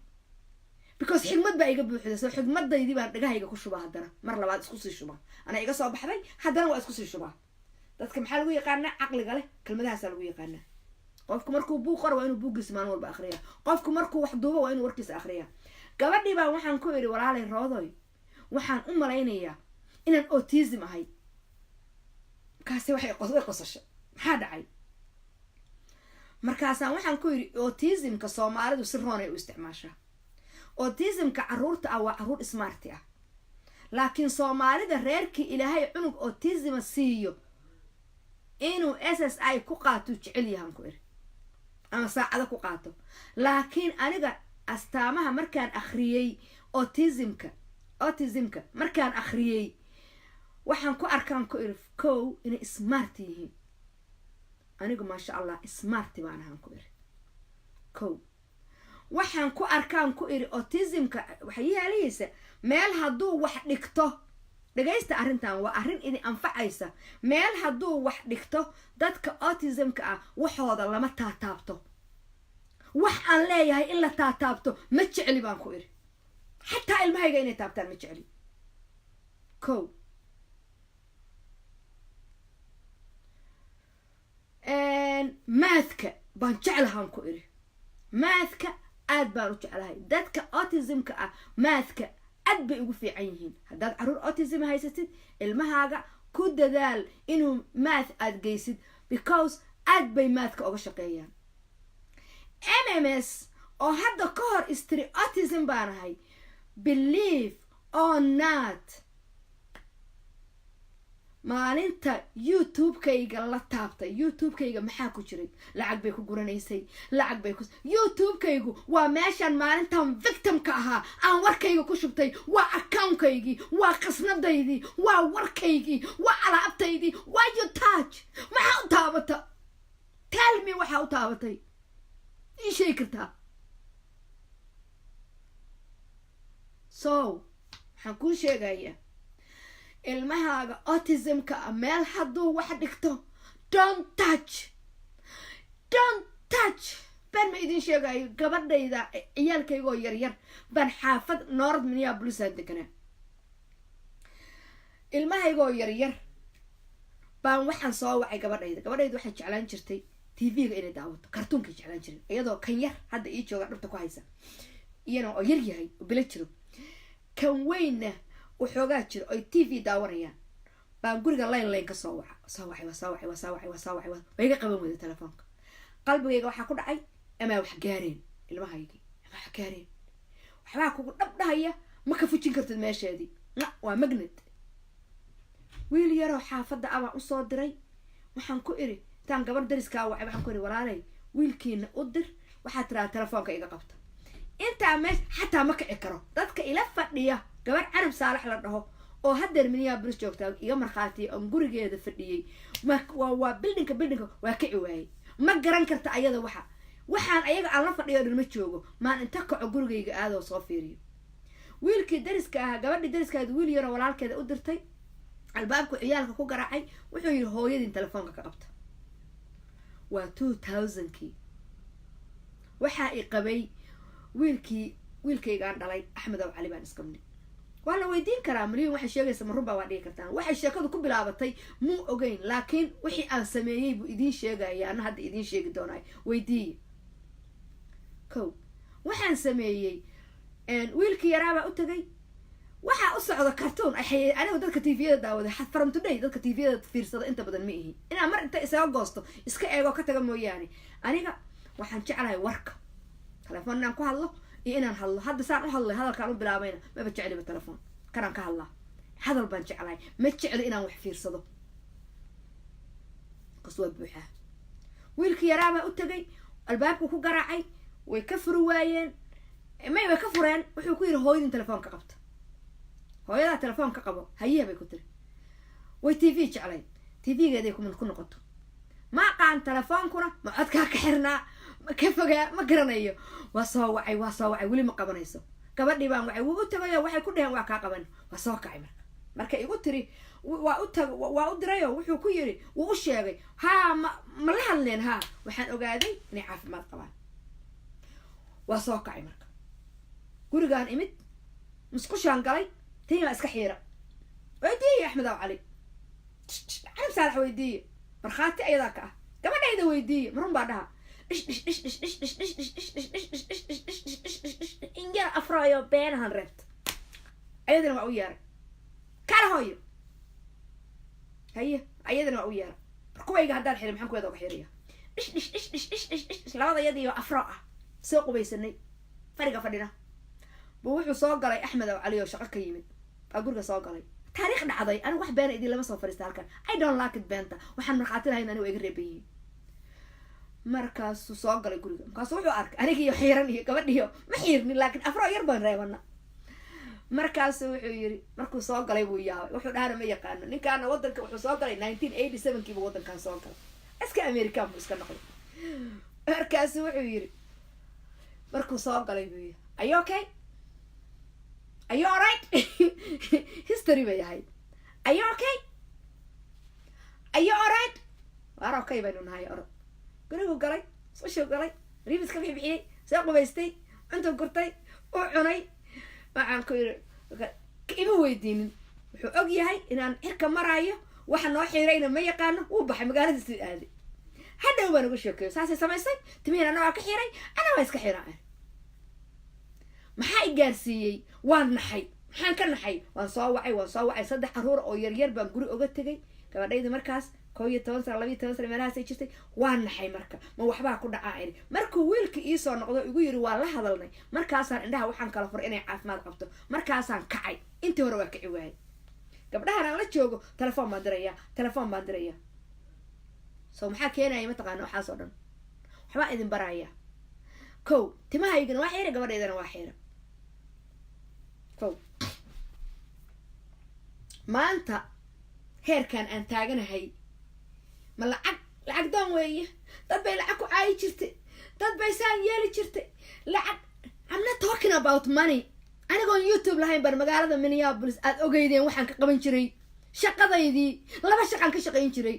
Because xigmad baa iga buuxda. Soo xigmadaydii baan dhagahayga ku shubaa, haddana mar labaad isku sii shubaa. Anaa iga soo baxday, haddana waa isku sii shubaa. Dadka maxaa lagu yaqaanaa? Caqliga leh kelmadahaasaa lagu yaqaanaa. Qofku markuu buug qoro, waa inuu buuggiisa maalin walba akriya. Qofku markuu wax duubo, waa inuu warkiisa akriya. Gabadhii baan waxaan ku idhi, walaalay Roodoy, waxaan u malaynayaa inaan autism ahay. Markaase waxay way qosashay. Maxaa dhacay? Markaasaan waxaan ku yidhi, autismka Soomaalidu si roonay u isticmaashaa. Autismka caruurta ah waa caruur smart ah, laakiin Soomaalida reerkii Ilaahay cunug autisma siiyo inuu SSI ku qaato jecel yahan ku iri, ama saacado ku qaato. Laakiin aniga astaamaha markaan akhriyey autismka markaan akhriyey, waxaan ku arkaan ku iri, kow, inay smart yihiin. Anigu, maasha Allah, smart baan ahaan ku iri. Kow, waxaan ku arkaan ku iri autismka waxay yeelaysa meel hadduu wax dhigto. Dhagaysta, arrintan waa arrin idin anfacaysa. Meel hadduu wax dhigto, dadka autismka ah waxooda lama taataabto. Wax aan leeyahay in la taataabto ma jecli baan ku iri. Xataa ilmahayga inay taabtaan ma jecli. Ko mathka baan jeclahaan ku iri, mathka aad baan u jeclahay. Dadka autismka ah mathka aad bay ugu fiican yihiin. Haddaad caruur autism haysatid, ilmahaaga ku dadaal inuu math aad geysid, because aad bay mathka uga shaqeeyaan. MMS oo hadda ka hor istiri autism baanahay, believe or not, maalinta YouTube-kayga la taabtay, YouTube-kayga maxaa ku jiray? Lacag bay ku guranaysay, lacag bay ku. YouTube-kaygu waa meeshaan maalintan victimka ahaa aan warkayga ku shubtay. Waa accountkaygii, waa qasnadaydii, waa warkaygii, waa alaabtaydii. Waa you touch. Maxaa u taabata? Tell me, waxaa u taabatay ii sheegi kartaa? So waxaan kuu sheegayaa, ilmahaaga autismka ah meel hadduu wax dhigto, don't touch, don't touch. Been ma idin sheegayo. Gabadhayda, ciyaalkaygoo yaryar baan xaafad North Minneapolisaan deganaa. Ilmahaygoo yaryar baan waxaan soo wacay gabadhayda. Gabadhayda waxay jeclaan jirtay TV-ga inay daawato, kartuunkay jeclaan jirin, iyadoo kan yar hadda ii jooga dhabta ku haysa, iyana oo yar yahay oo bilo jiro, kan weynna waxoogaa jiro, oy TV daawanayaan, baan guriga line ka soo waca, soo wacay, waa soo wacay, waa soo wacay, waa soo wacay, waa iga qaban weyda telefoonka. Qalbigayga waxaa ku dhacay, amaa wax gaareen ilmahaygii, amaa wax gaareen. Waxbaa kugu dhab dhahaya, ma ka fujin kartid meesheedii, waa magnet. Wiil yaroo xaafadda abaan usoo diray. Waxaan ku iri, intaan gabar dariskaa wacay, waxaan ku iri, "Walaalay, wiilkiina u dir, waxaad tiraa telefoonka iga qabta." Intaa meesha xataa ma kici karo. Dadka ila fadhiya, gabar Carab Saalax la dhaho oo haddeer Minneapolis joogtaa iga markhaatiya, oon gurigeeda fadhiyey. Waa buildingka waa kici waayey. Ma garan karta ayada waxa waxaan ayaga aan la fadhiyo dhan ma joogo. Maan inta kaco gurigayga aadoo soo fiiriyo. Wiilkii dariska ahaa, gabadhii dariskaada wiil yaroo walaalkeeda u dirtay. Albaabku ciyaalka ku garaacay, wuxuu yihi, "Hooyadiin telefoonka ka qabta." Waa 2000-kii. Waxaa i qabay wiilkii, wiilkaygaan dhalay, Axmed Aw Cali baan isqabnay. Waa la weydiin karaa Maliyun waxay sheegaysa ma runbaa, waa dhigi kartaan. Waxay sheekadu ku bilaabatay muu ogeyn, laakiin wixii aan sameeyey buu idiin sheegaya, ana hadda idiin sheegi doonaay. Weydiiye. Ko waxaan sameeyey, wiilkii yaraabaa u tagay, waxaa u socda cartoon. Anigu dadka TV-yada daawaday from today, dadka TV-yada fiirsada inta badan ma ihi. Inaan mar inta isaga goosto iska eego ka taga mooyaane, aniga waxaan jeclahay warka. Telefoon inaan ku hadlo iyo inaan hadlo, hadda saan u hadlay, hadalkaan u bilaabayna, maba jecliba telefoon kanaan ka hadlaa. Hadal baan jeclahay, ma jecli inaan wax fiirsado, kas waa buuxaa. Wiilkii yaraabaa u tagay, albaabku ku garaacay, way ka furi waayeen. May, way ka fureen. Wuxuu ku yidhi, "Hooyadin telefoon ka qabta, hooyadaa telefoon ka qabo." "Hayiha," bay ku tiri. Way TV jeclayd, TV-geeday ku noqoto. Ma aqaan telefoonkuna ma codkaa ka xirnaa, ma ka fogaa, ma garanayo. Waa soo wacay, waa soo wacay, weli ma qabanayso. Gabadhii baan wacay, wuu u tagayo, waxay ku dheheen, "Waa kaa qaban." Waa soo kacay. Marka igu tiri, waa u tag, waa u dirayo, wuxuu ku yiri, wuu u sheegay, "Haa, ma la hadleen?" "Haa." Waxaan ogaaday inay caafimaad qabaan. Waa soo kacay. Marka gurigaan imid, musqushaan galay, tii baa iska xiira. Weydiiye Axmed Aw Cali, Carab Saalax weydiiye, markhaati ayadaa ka ah. Gabadhayda weydiiye, marun baa dhaha dhish dhish dhish dhish dhish dhish dhish dhish dhish dhish dhish dhish dhish dhish dhish dhish dhish dhish, in yar afraayo beenahan reebta. Ayadana waa u yeeray, kala hooyo haye, ayadana waa u yeeray. Kuwayga haddaan xiray, maxaan kuweeda uga xiraya? Dhish dhish dhish dhish dhish dhish dhish dhish, labada yadiiyo afro ah soo qubaysanay, fadhiga fadhina buu wuxuu soo galay Axmed Aw Cali oo shaqo ka yimid baa guriga soo galay. Taariikh dhacday. Anigu wax beena idin lama soo fadhiista halkan. I don't like it, beenta. Waxaan markhaati lahayn anigu iga reeban yihiin. Markaasuu soo galay guriga, markaasu wuxuu arkay anigiiyo xiiran iyo gabadhiyo. Ma xiirnin, laakiin afro yar baan reebana. Markaasu wuxuu yiri, markuu soo galay buu yaabay, wuxuu dhahana ma yaqaano ninkaana. Wadanka wuxuu soo galay 1987-kiibu wadankan soo galay, iska American buu iska noqday. Markaasu wuxuu yiri, markuu soo galay buu yiri, "Are you okay? Are you alright?" History bay ahayd. "Are you okay? Are you alright?" "Waar okay baynu nahay." Orod gurigu galay, sushuu galay, riibis ka bixbixiyey, soo qubaystay, cuntuu gurtay, uu cunay. Waxaan ku yiri, ima weydiinin. Wuxuu og yahay inaan cirka maraayo. Waxa noo xiirayna ma yaqaano. Wuu baxay, magaaladiisii aaday. Hadhow baan uga sheekeeyo, saasay samaysay, timihiin ana waa ka xiray, ana waa iska xiraa. Maxaa i gaarsiiyey? Waan naxay. Maxaan ka naxay? Waan soo wacay, waan soo wacay. Saddex caruur oo yaryar baan guri oga tegay. Gabadhayda markaas 11 sano, 12 sano meelahaasay jirtay. Waan naxay. Marka ma waxbaa ku dhacaa iri. Markuu wiilka iisoo noqdo, igu yiri waa la hadalnay, markaasaan indhaha waxaan kala furay inay caafimaad qabto. Markaasaan kacay. Intii hore waa kici waayay. Gabdhahan aan la joogo telefoon baan diraya, telefoon baan diraya. So maxaa keenaya mataqaana? Waxaas oo dhan waxbaa idin baraya. Kow, timahaygana waa xiira, gabadhaydana waa xiira. Kow, maanta heerkan aan taaganahay ma lacag? Lacag doon weeye. Dad bay lacag ku caayi jirtay, dad bay saan yeeli jirtay. Lacag, I'm not talking about money. Anigoon YouTube lahayn baan magaalada Minneapolis aad ogeydeen waxaan ka qaban jiray. Shaqadaydii laba shaqaan ka shaqayn jiray.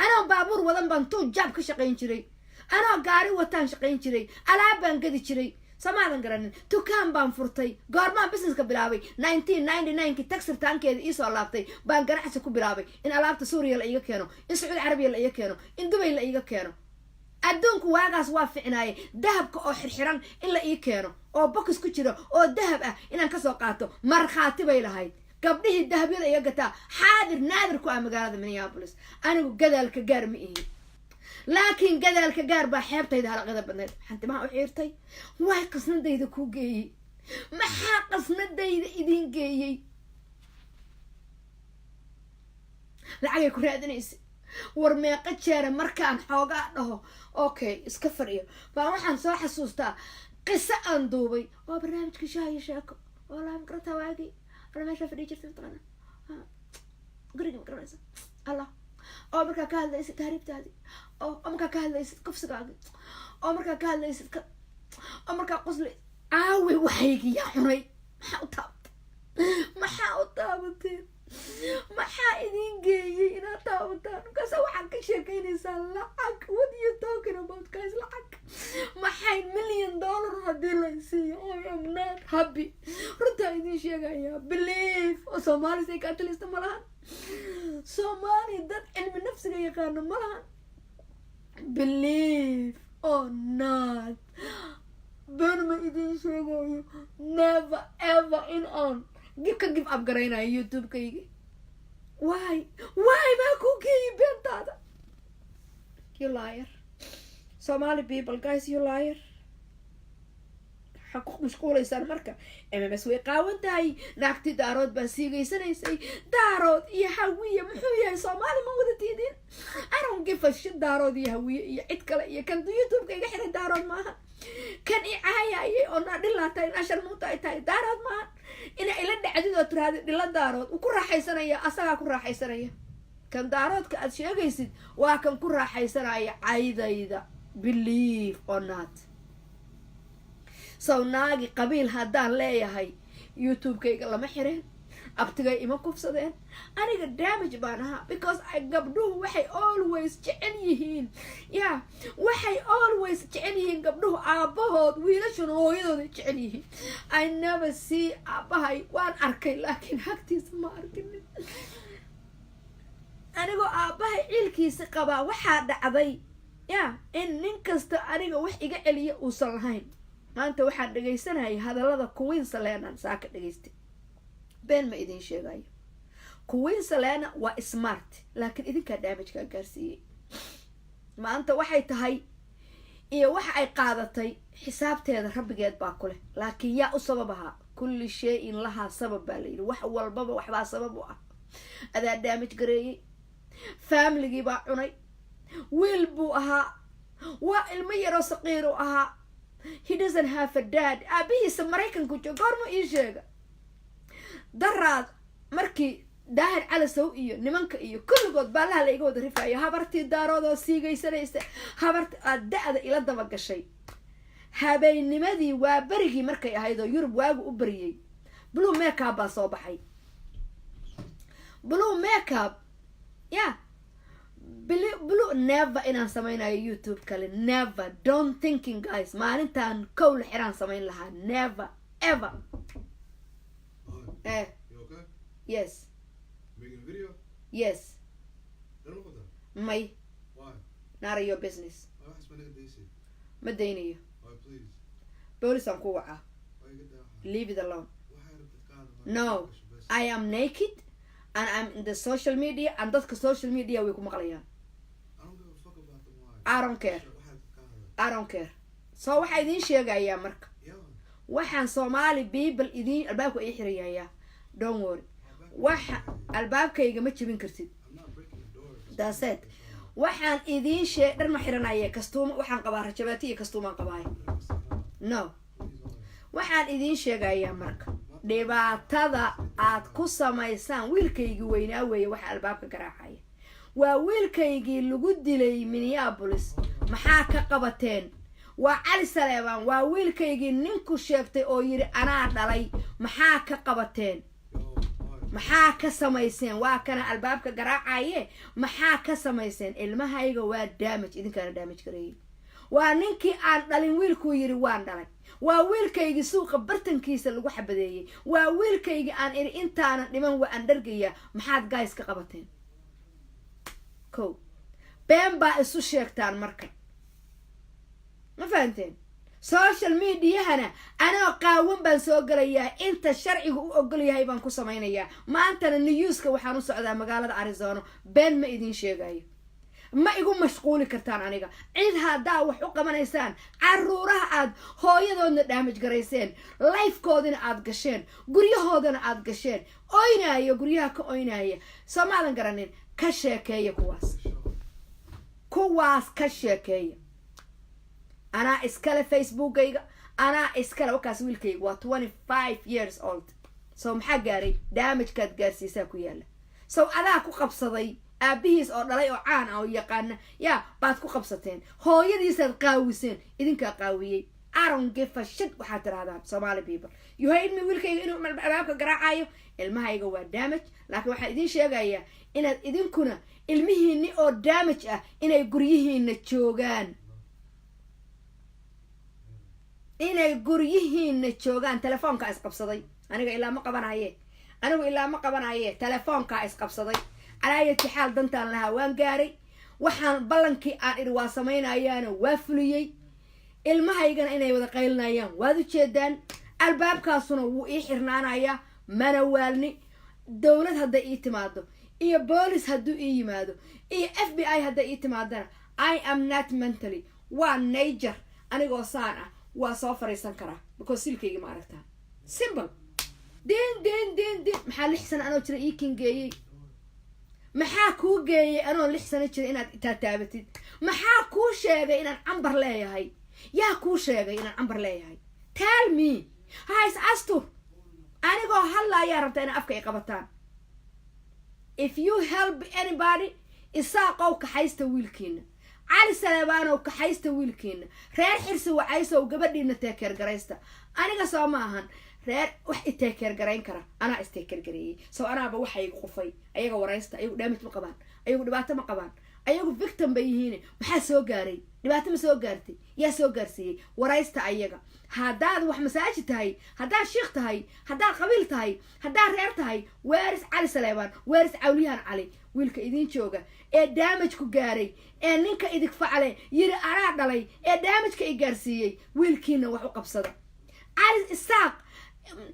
Anoo baabuur wadan baan two job ka shaqayn jiray. Anoo gaari wataan shaqayn jiray. Alaab baan gadi jiray. Samaadan garanin? Dukaan baan furtay. Goormaan businesska bilaabay? 1999-ki tax returnkeeda iisoo laabtay baan ganacsi ku bilaabay, in alaabta Suuriya la iiga keeno, in Sacuudi Carabiya la iiga keeno, in Dubay la iiga keeno. Adduunku waagaas waa ficnaaye. Dahabka oo xirxiran in la ii keeno oo box ku jiro oo dahab ah inaan kasoo qaato, markhaati bay lahayd. Gabdhihii dahabyada iga gataa xaadir naadir ku ah magaalada Minneapolis. Anigu gadaalka gaar ma ihi, laakiin gadaalka gaar baa xeebtayda halaqada badnayd. Waxaan timaha u xiirtay waay qasnadayda ku geeyey. Maxaa qasnadayda idin geeyey? Lacagay ku raadinaysa. War meeqa jeera markaan xoogaa dhaho okay, iska fadhiyo, baa waxaan soo xasuustaa qiso aan duubay oo barnaamijka Shaah iyo Sheeko. Wallahi ma garataa waagii alla meeshaa fadhiyi jirtay? Mataqaana guriga? Ma garanaysa allah? Oo markaa ka hadlaysid tahriibtaadii, oo markaa ka hadlaysid kufsigaagi, oo markaa ka hadlaysid oo markaa qosli. Aawi waxaygi yaa cunay? Maxaa u taabatay? Maxaa u taabateen? Maxaa idin geeyey inaad taabataan? Markaasa waxaad ka sheekeynaysaa lacag. What you talking about, guys? Lacag maxay? Million dollar haddii la siiyo, I am not happy. Runtaa idin sheegayaa. Believe oo Soomaali psychiatrist ma lahan. Soomaali dad cilmi nafsiga yaqaano ma lahan. Believe or not, been ma idin sheegayo. Never ever in aan ka give up garaynayo YouTube-kaygi. Why, why maa ku geeyay beentaada? You liar. Somali people, guys, you liar. Waxaa ku mashquulaysaan marka MMS way qaawan tahay, naagti Daarood baa siigaysanaysay. Daarood iyo Hawiye muxuu yahay? Soomaali ma wada tiidin? I don't give a shit. Daarood iyo Hawiye iyo cid kale iyo kan YouTube-ka iga xiray Daarood maaha. Kan i caayayay oo naa dhilaa tahay, naa sharmuuta ay tahay, Daarood maaha. Ina ila dhacdid oo tiraahdi dhila Daarood, uu ku raaxaysanaya, asagaa ku raaxaysanaya. Kan Daaroodka aad sheegaysid waa kan ku raaxaysanaya caydayda, believe or not. Sow naagi qabiil haddaan leeyahay, YouTube-kayga lama xireen, abtigay ima kufsadeen. Aniga damage baan ahaa because gabdhuhu waxay always jecel yihiin, ya, waxay always jecel yihiin gabdhuhu aabbahood, wiilashuna hooyadooday jecel yihiin. I never see aabbahay. Waan arkay, laakiin hagtiisa ma arkinin. Anigoo aabbahay ciilkiisa qabaa, waxaa dhacday ya in nin kasta aniga wax iga celiya uusan lahayn. Maanta waxaan dhegaysanayay hadallada Queen Salenan. Saaka dhegaystay. Been ma idin sheegayo. Queen Selena waa smart, laakiin idinkaa damagekaa gaarsiiyey. Maanta waxay tahay iyo waxa ay qaadatay xisaabteeda rabbigeed baa ku leh, laakiin yaa u sabab ahaa? Kulli shay-in lahaa sabab baa la yidhi. Wax walbaba waxbaa sabab u ah. Adaa damage gareeyey. Familigii baa cunay. Wiil buu ahaa, waa ilmo yaroo saqiir u ahaa. He doesn't have a dad. Aabihiisa Maraykanku joog. Goorma ii sheega? Daraad markii Daahir Calasow iyo nimanka iyo kulligood baalaha la iga wada rifayo, habartii Daaroodoo siigaysanaysa, habarti aad da-da ila daba gashay. Habeennimadii waa berigii markay ahayd oo Yurub waagu u beriyey, blue makeup baa soo baxay. Blue makeup ya blue. Never inaan samaynayo YouTube kale. Never. Don't thinking, guys. Maalintaan kow la xiraan samayn lahaa. Never ever. Hi. Eh. You okay? Yes. Making a video? Yes. Dhan ma qabtaa? May. Why? Not your business. Why waxaas ma naga daysid? Ma daynayo. Why, please? Boolis aan ku wacaa. Why iga daa waxaa? Leave it alone. Waxay rabtid ka hadal. No. Bas. I am naked and I'm in the social media, and dadka social media way ku maqlayaan. I don't give a fuck about them, why? I don't care. Waxay rabtid ka hadal. I don't care. So waxaa idiin sheegayaa marka, Yeah. waxaan Somali people idiin, albaabka ii xirayayaa, don't worry. Waxa albaabkayga ma jebin kartid. I'm not breaking the door. That's it. Waxaan idiin sheeg, dhar ma xiranaya, kastuuma waxaan qabaa, rajabaati iyo kastuumaan qabaay. No. Please, why? Waxaan idiin sheegayaa marka, dhibaatada aad ku samaysaan wiilkaygii weynaa weeye waxa albaabka garaacaya. Waa wiilkaygii lagu dilay Minneapolis. Maxaa ka qabateen? Waa Cali Saleebaan. Waa wiilkaygii ninku sheegtay oo yidhi anaa dhalay. Maxaa ka qabateen? Yo, why? Maxaa ka samayseen? Waa kana albaabka garaacaye. Maxaa ka samayseen? Ilmahayga waa damage, idinkaana damage gareeyey. Waa ninkii aan dhalin wiilkuu yidhi waan dhalay. Waa wiilkaygii suuqa bartankiisa lagu xabadeeyey. Waa wiilkaygii aan idhi intaanan dhiman waa aan dhargayaa. Maxaad guys ka qabateen? Ko been baa isu sheegtaan marka, ma fahanteen? Social mediahana anoo qaawan baan soo gelayaa, inta sharcigu u ogol yahay baan ku samaynayaa. Maantana newska waxaan u socdaa magaalada Arizona. Been ma idiin sheegayo, ma igu mashquuli kartaan aniga. Cid haddaa wax u qabanaysaan, caruuraha aad hooyadoodna damage garayseen, lifekoodina aad gasheen, guryahoodana aad gasheen, oynaayo, guryaha ka oynaya, soo maadan garanin? Ka sheekeeya kuwaas, kuwaas ka sheekeeya. Anaa iskale Facebookayga, anaa iskale. Wakaas wiilkayga waa 25 years old. So maxaa gaaray? Damagekaad gaarsiisaa ku yaala. So adaa ku qabsaday aabihiis oo dhalay oo caan ah oo yaqaana yaa baad ku qabsateen. Hooyadiisaad qaawiseen, idinkaa qaawiyey. I don't give a shit waxaad tirahdaan. Somali people, you hate me. Wiilkayga inuu albaabka garaacayo, ilmahayga waa damage, laakiin waxaan idiin sheegayaa inaad idinkuna ilmihiini oo damage ah inay guryihiina joogaan, inay guryihiina joogaan. Telefoonkaa isqabsaday. Aniga ilaa ma qabanaye, anigu ilaa ma qabanaye. Telefoonkaa isqabsaday. Calaayati xaal, dantaan lahaa waan gaaray. Waxaan ballankii aan idhi waa samaynayaana waa fuliyey. Ilmahaygana inay wada qaylinayaan waad ujeedaan. Albaabkaasuna wuu ii xirnaanayaa. Mana waalni. Dowlad hadday ii timaado iyo boolis hadduu ii yimaado iyo FBI hadday ii timaadana, I am not mentally. Waa nature. Anigoo saan ah waa soo fariisan karaa, because silkayga ma aragtaa? Simple. Din din din din. Maxaa 6 sano anoo jira ii kingeeyey? Maxaa kuu geeyey anoo 6 sano jira inaad taataabatid? Maxaa kuu sheegay inaan cambar leeyahay? Yaa kuu sheegay inaan cambar leeyahay? Tell me. Ha is astur. Anigoo hadlaayaa rabta inaa afka ay qabataan. If you help anybody, Isaaqow, kaxaysta wiilkiina. Cali Saleebaanow, kaxaysta wiilkiina. Reer Xirsi Wacaysow, gabadhiina take care garaysta. Aniga soo ma ahan reer wax i take care garayn kara. Anaa is take care gareeyey. Soo anaaba waxaygu qufay. Ayaga waraysta. Ayagu damage ma qabaan, ayagu dhibaato ma qabaan, ayagu victim bay yihiin. Maxaa soo gaaray? Dhibaato ma soo gaartay? Yaa soo gaarsiiyey? Waraysta ayaga. Haddaad wax masaajid tahay, haddaad shiikh tahay, haddaad qabiil tahay, haddaad reer tahay, weeris Cali Saleebaan, weeris Cawliyahan Cali, wiilka idiin jooga ee damage ku gaaray, ee ninka idig facle yiri anaa dhalay, ee damageka i gaarsiiyey. Wiilkiina wax u qabsada. Cali, Isaaq,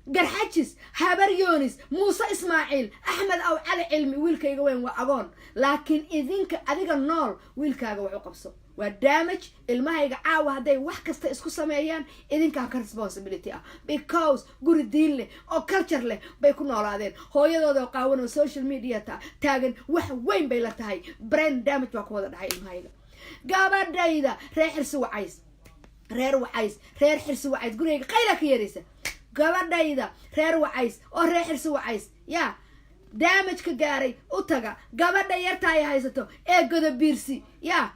Garxajis, Habar Yoonis, Muuse Ismaaciil, Axmed Aw Cali Cilmi, wiilkayga weyn waa agoon, laakiin idinka, adiga nool, wiilkaaga wax u qabso. Waa damage ilmahayga. Caawa hadday wax kasta isku sameeyaan, idinkaa ka responsibility ah, because guri diin leh oo culture leh bay ku noolaadeen. Hooyadooda oo qaawan oo social media taagan wax weyn bay la tahay. Brain damage baa ku wada dhahay ilmahayga. Gabadhayda reer Xirsi Wacays, reer Wacays, reer Xirsi Wacays, gurigayga qayla ka yeeraysa. Gabadhayda reer Wacays oo reer Xirsi Wacays yaa damage ka gaaray, u taga. Gabadha yarta ay haysato ee Godobiirsi yaa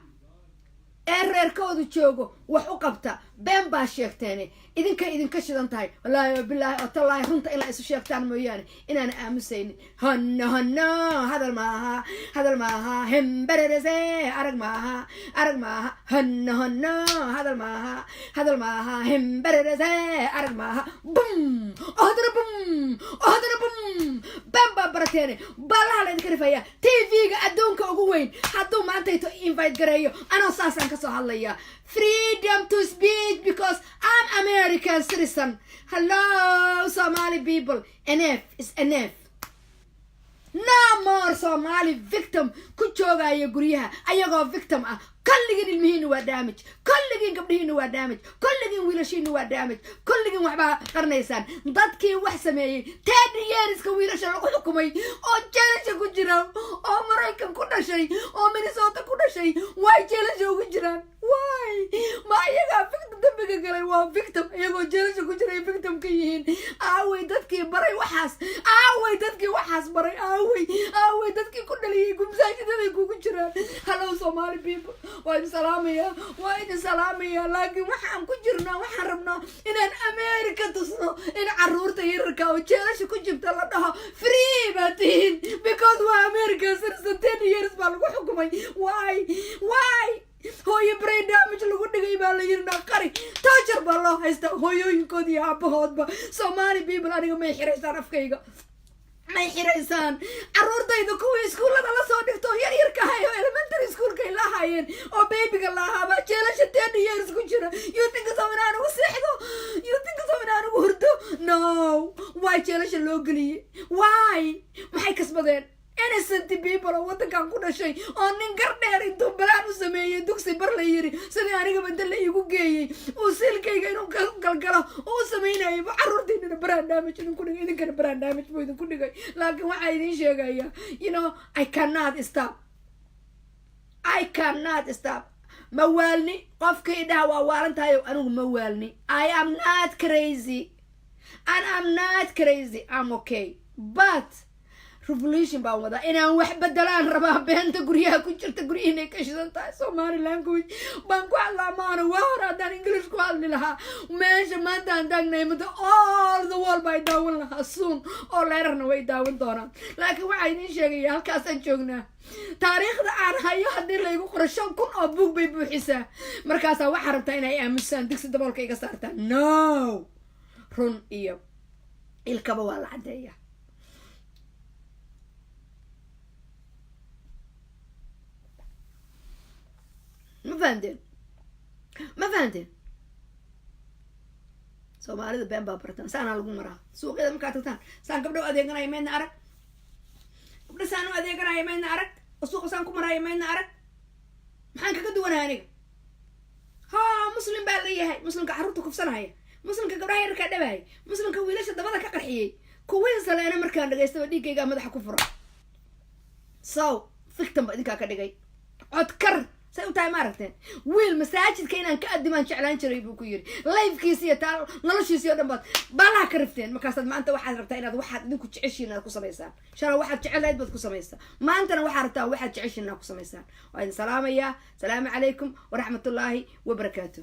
ee reerkoodu joogo, wax u qabta. Been baa sheegteene, idinkay idinka shidan tahay. Wallaahi bilaahi oo tallaahi, runta inaa isu sheegtaan mooyaane inaana aamusaynin. Honno honno, hadal maaha, hadal maaha. Hembererese, arag maaha, arag maaha. Honno honno, hadal maaha, hadal maaha. Hembererese, arag maaha. Bum, oo haddana bum, oo haddana bum. Been baa barateene. Ballaha la idinka rifaya. TV-ga adduunka ugu weyn hadduu maantayto invite gareeyo, anoo saasaan kasoo hadlaya. Freedom to speech, because I'm American citizen. Hello, Somali people, enough is enough. No more Somali victim ku joogaya guryaha ayagoo victim ah. Kolligiin ilmihiina waa damage, kolligiin gabdhihiina waa damage, kolligiin wiilashiina waa damage, kolligiin waxbaa qarnaysaan. Dadkii wax sameeyey, 10 yearska wiilasha lagu xukumay oo jeelasha ku jira, oo Maraykan ku dhashay, oo Minnesota ku dhashay, way jeelasha ugu jiraan. Why? Ma iyagaa victim dambiga galay? Waa victim iyagoo jeelasha ku jira ay victim ka yihiin. Aaway dadkii baray waxaas? Aaway dadkii waxaas baray? Aaway, aaway dadkii ku dhaliyay? Gumsaajidaday kugu jiraan. Hello, Somali people, waa idin salaamaya, waa idin salaamaya. Laakiin waxaan ku jirnaa, waxaan rabnaa inaan America tusno in caruurta yararka oo jeelasha ku jirta la dhaho free baa tihiin, because waa American citizen. 10 years baa lagu xukumay. Why? Why? Hooyo brain damage lagu dhigay baa la yiri, dhaqari torture baa loo haystaa hooyooyinkood iyo aabahoodba. Somali people, aniga may xiraysaan, afkayga may xiraysaan. Caruurtayda kuwii iskuullada lasoo dhigto yar yarka ahay oo elementary schoolkay la ahaayeen oo babyga la ahaaba jeelasha 10 years ku jira. You think so inaan ugu seexdo? You think so inaan ugu hurdo? No. Why jeelasha loo geliyey? Why? Maxay kasbadeen? Innocent people oo waddankan ku dhashay oo nin gar dheer intuu balaan u sameeyey dugsi bar la yiri, sidii anigaba inta la iigu geeyey uu siilkayga inuu galgalo oo u sameynayay, carruurtiinana brain damage idinku dhigay, idinkana brain damage buu idinku dhigay. Laakiin waxaa idiin sheegaya, I cannot stop, I cannot stop. Ma waalni. Qofkii dhaha waa waalantahayo, anigu ma waalni. I am not crazy and I'm not crazy. I'm okay, but revolution baan wadaa. Inaan wax bedelaan rabaa. Beenta guryaha ku jirta, guryihiinay ka shidan tahay. Somali language baan ku hadlaa, maana waa hore haddaan English ku hadli lahaa, meesha maanta aan taagnay muddo all the world baa daawan lahaa soon, oo leerarna way daawan doonaan. Laakiin waxaa idiin sheegaya, halkaasaan joognaa. Taariikhda aan hayo haddii laygu qoro, 5000 oo buug bay buuxisaa. Markaasaa waxaa rabtaa inay aamusaan, digsi daboolka iga saartaan. No, run iyo ilkaba waa la caddeeya. Ma fahanteen? Ma fahanteen? Soomaalida been baa bartaan. Saanaa lagu maraa suuqyada markaad tagtaan. Saan gabdho u adeeganaya maydna arag? Gabdho saan u adeeganaya maydna arag? Oo suuqa saan ku maraya maydna arag? Maxaan kaga duwanahay aniga? Ha, Muslim baa la yahay. Muslimka carruurta kufsanaya, Muslimka gabdhaha yararkaa dhabahaya, Muslimka wiilasha dabada ka qarxiyey, kuwii saleena markaan dhagaystaba dhiiggaygaa madaxa ku fura. So victim ba idinkaa ka dhigay. Codkar say u tahay, ma aragteen? Wiil masaajidka inaan ka adimaan jeclaan jiray buu ku yiri. Lifekiisi iyo taa noloshiisi o dhan baad baalaha ka rifteen. Markaasaad maanta waxaad rabtaa inaad waxaad idinku jeceshiin inaad ku samaysaan. Shalay waxaad jecelayd baad ku samaysaa, maantana waxaad rabtaa waxaad jeceshiin inaad ku samaysaan. Waa idin salaamayaa. Salaamu calaykum waraxmatullaahi wabarakaatu.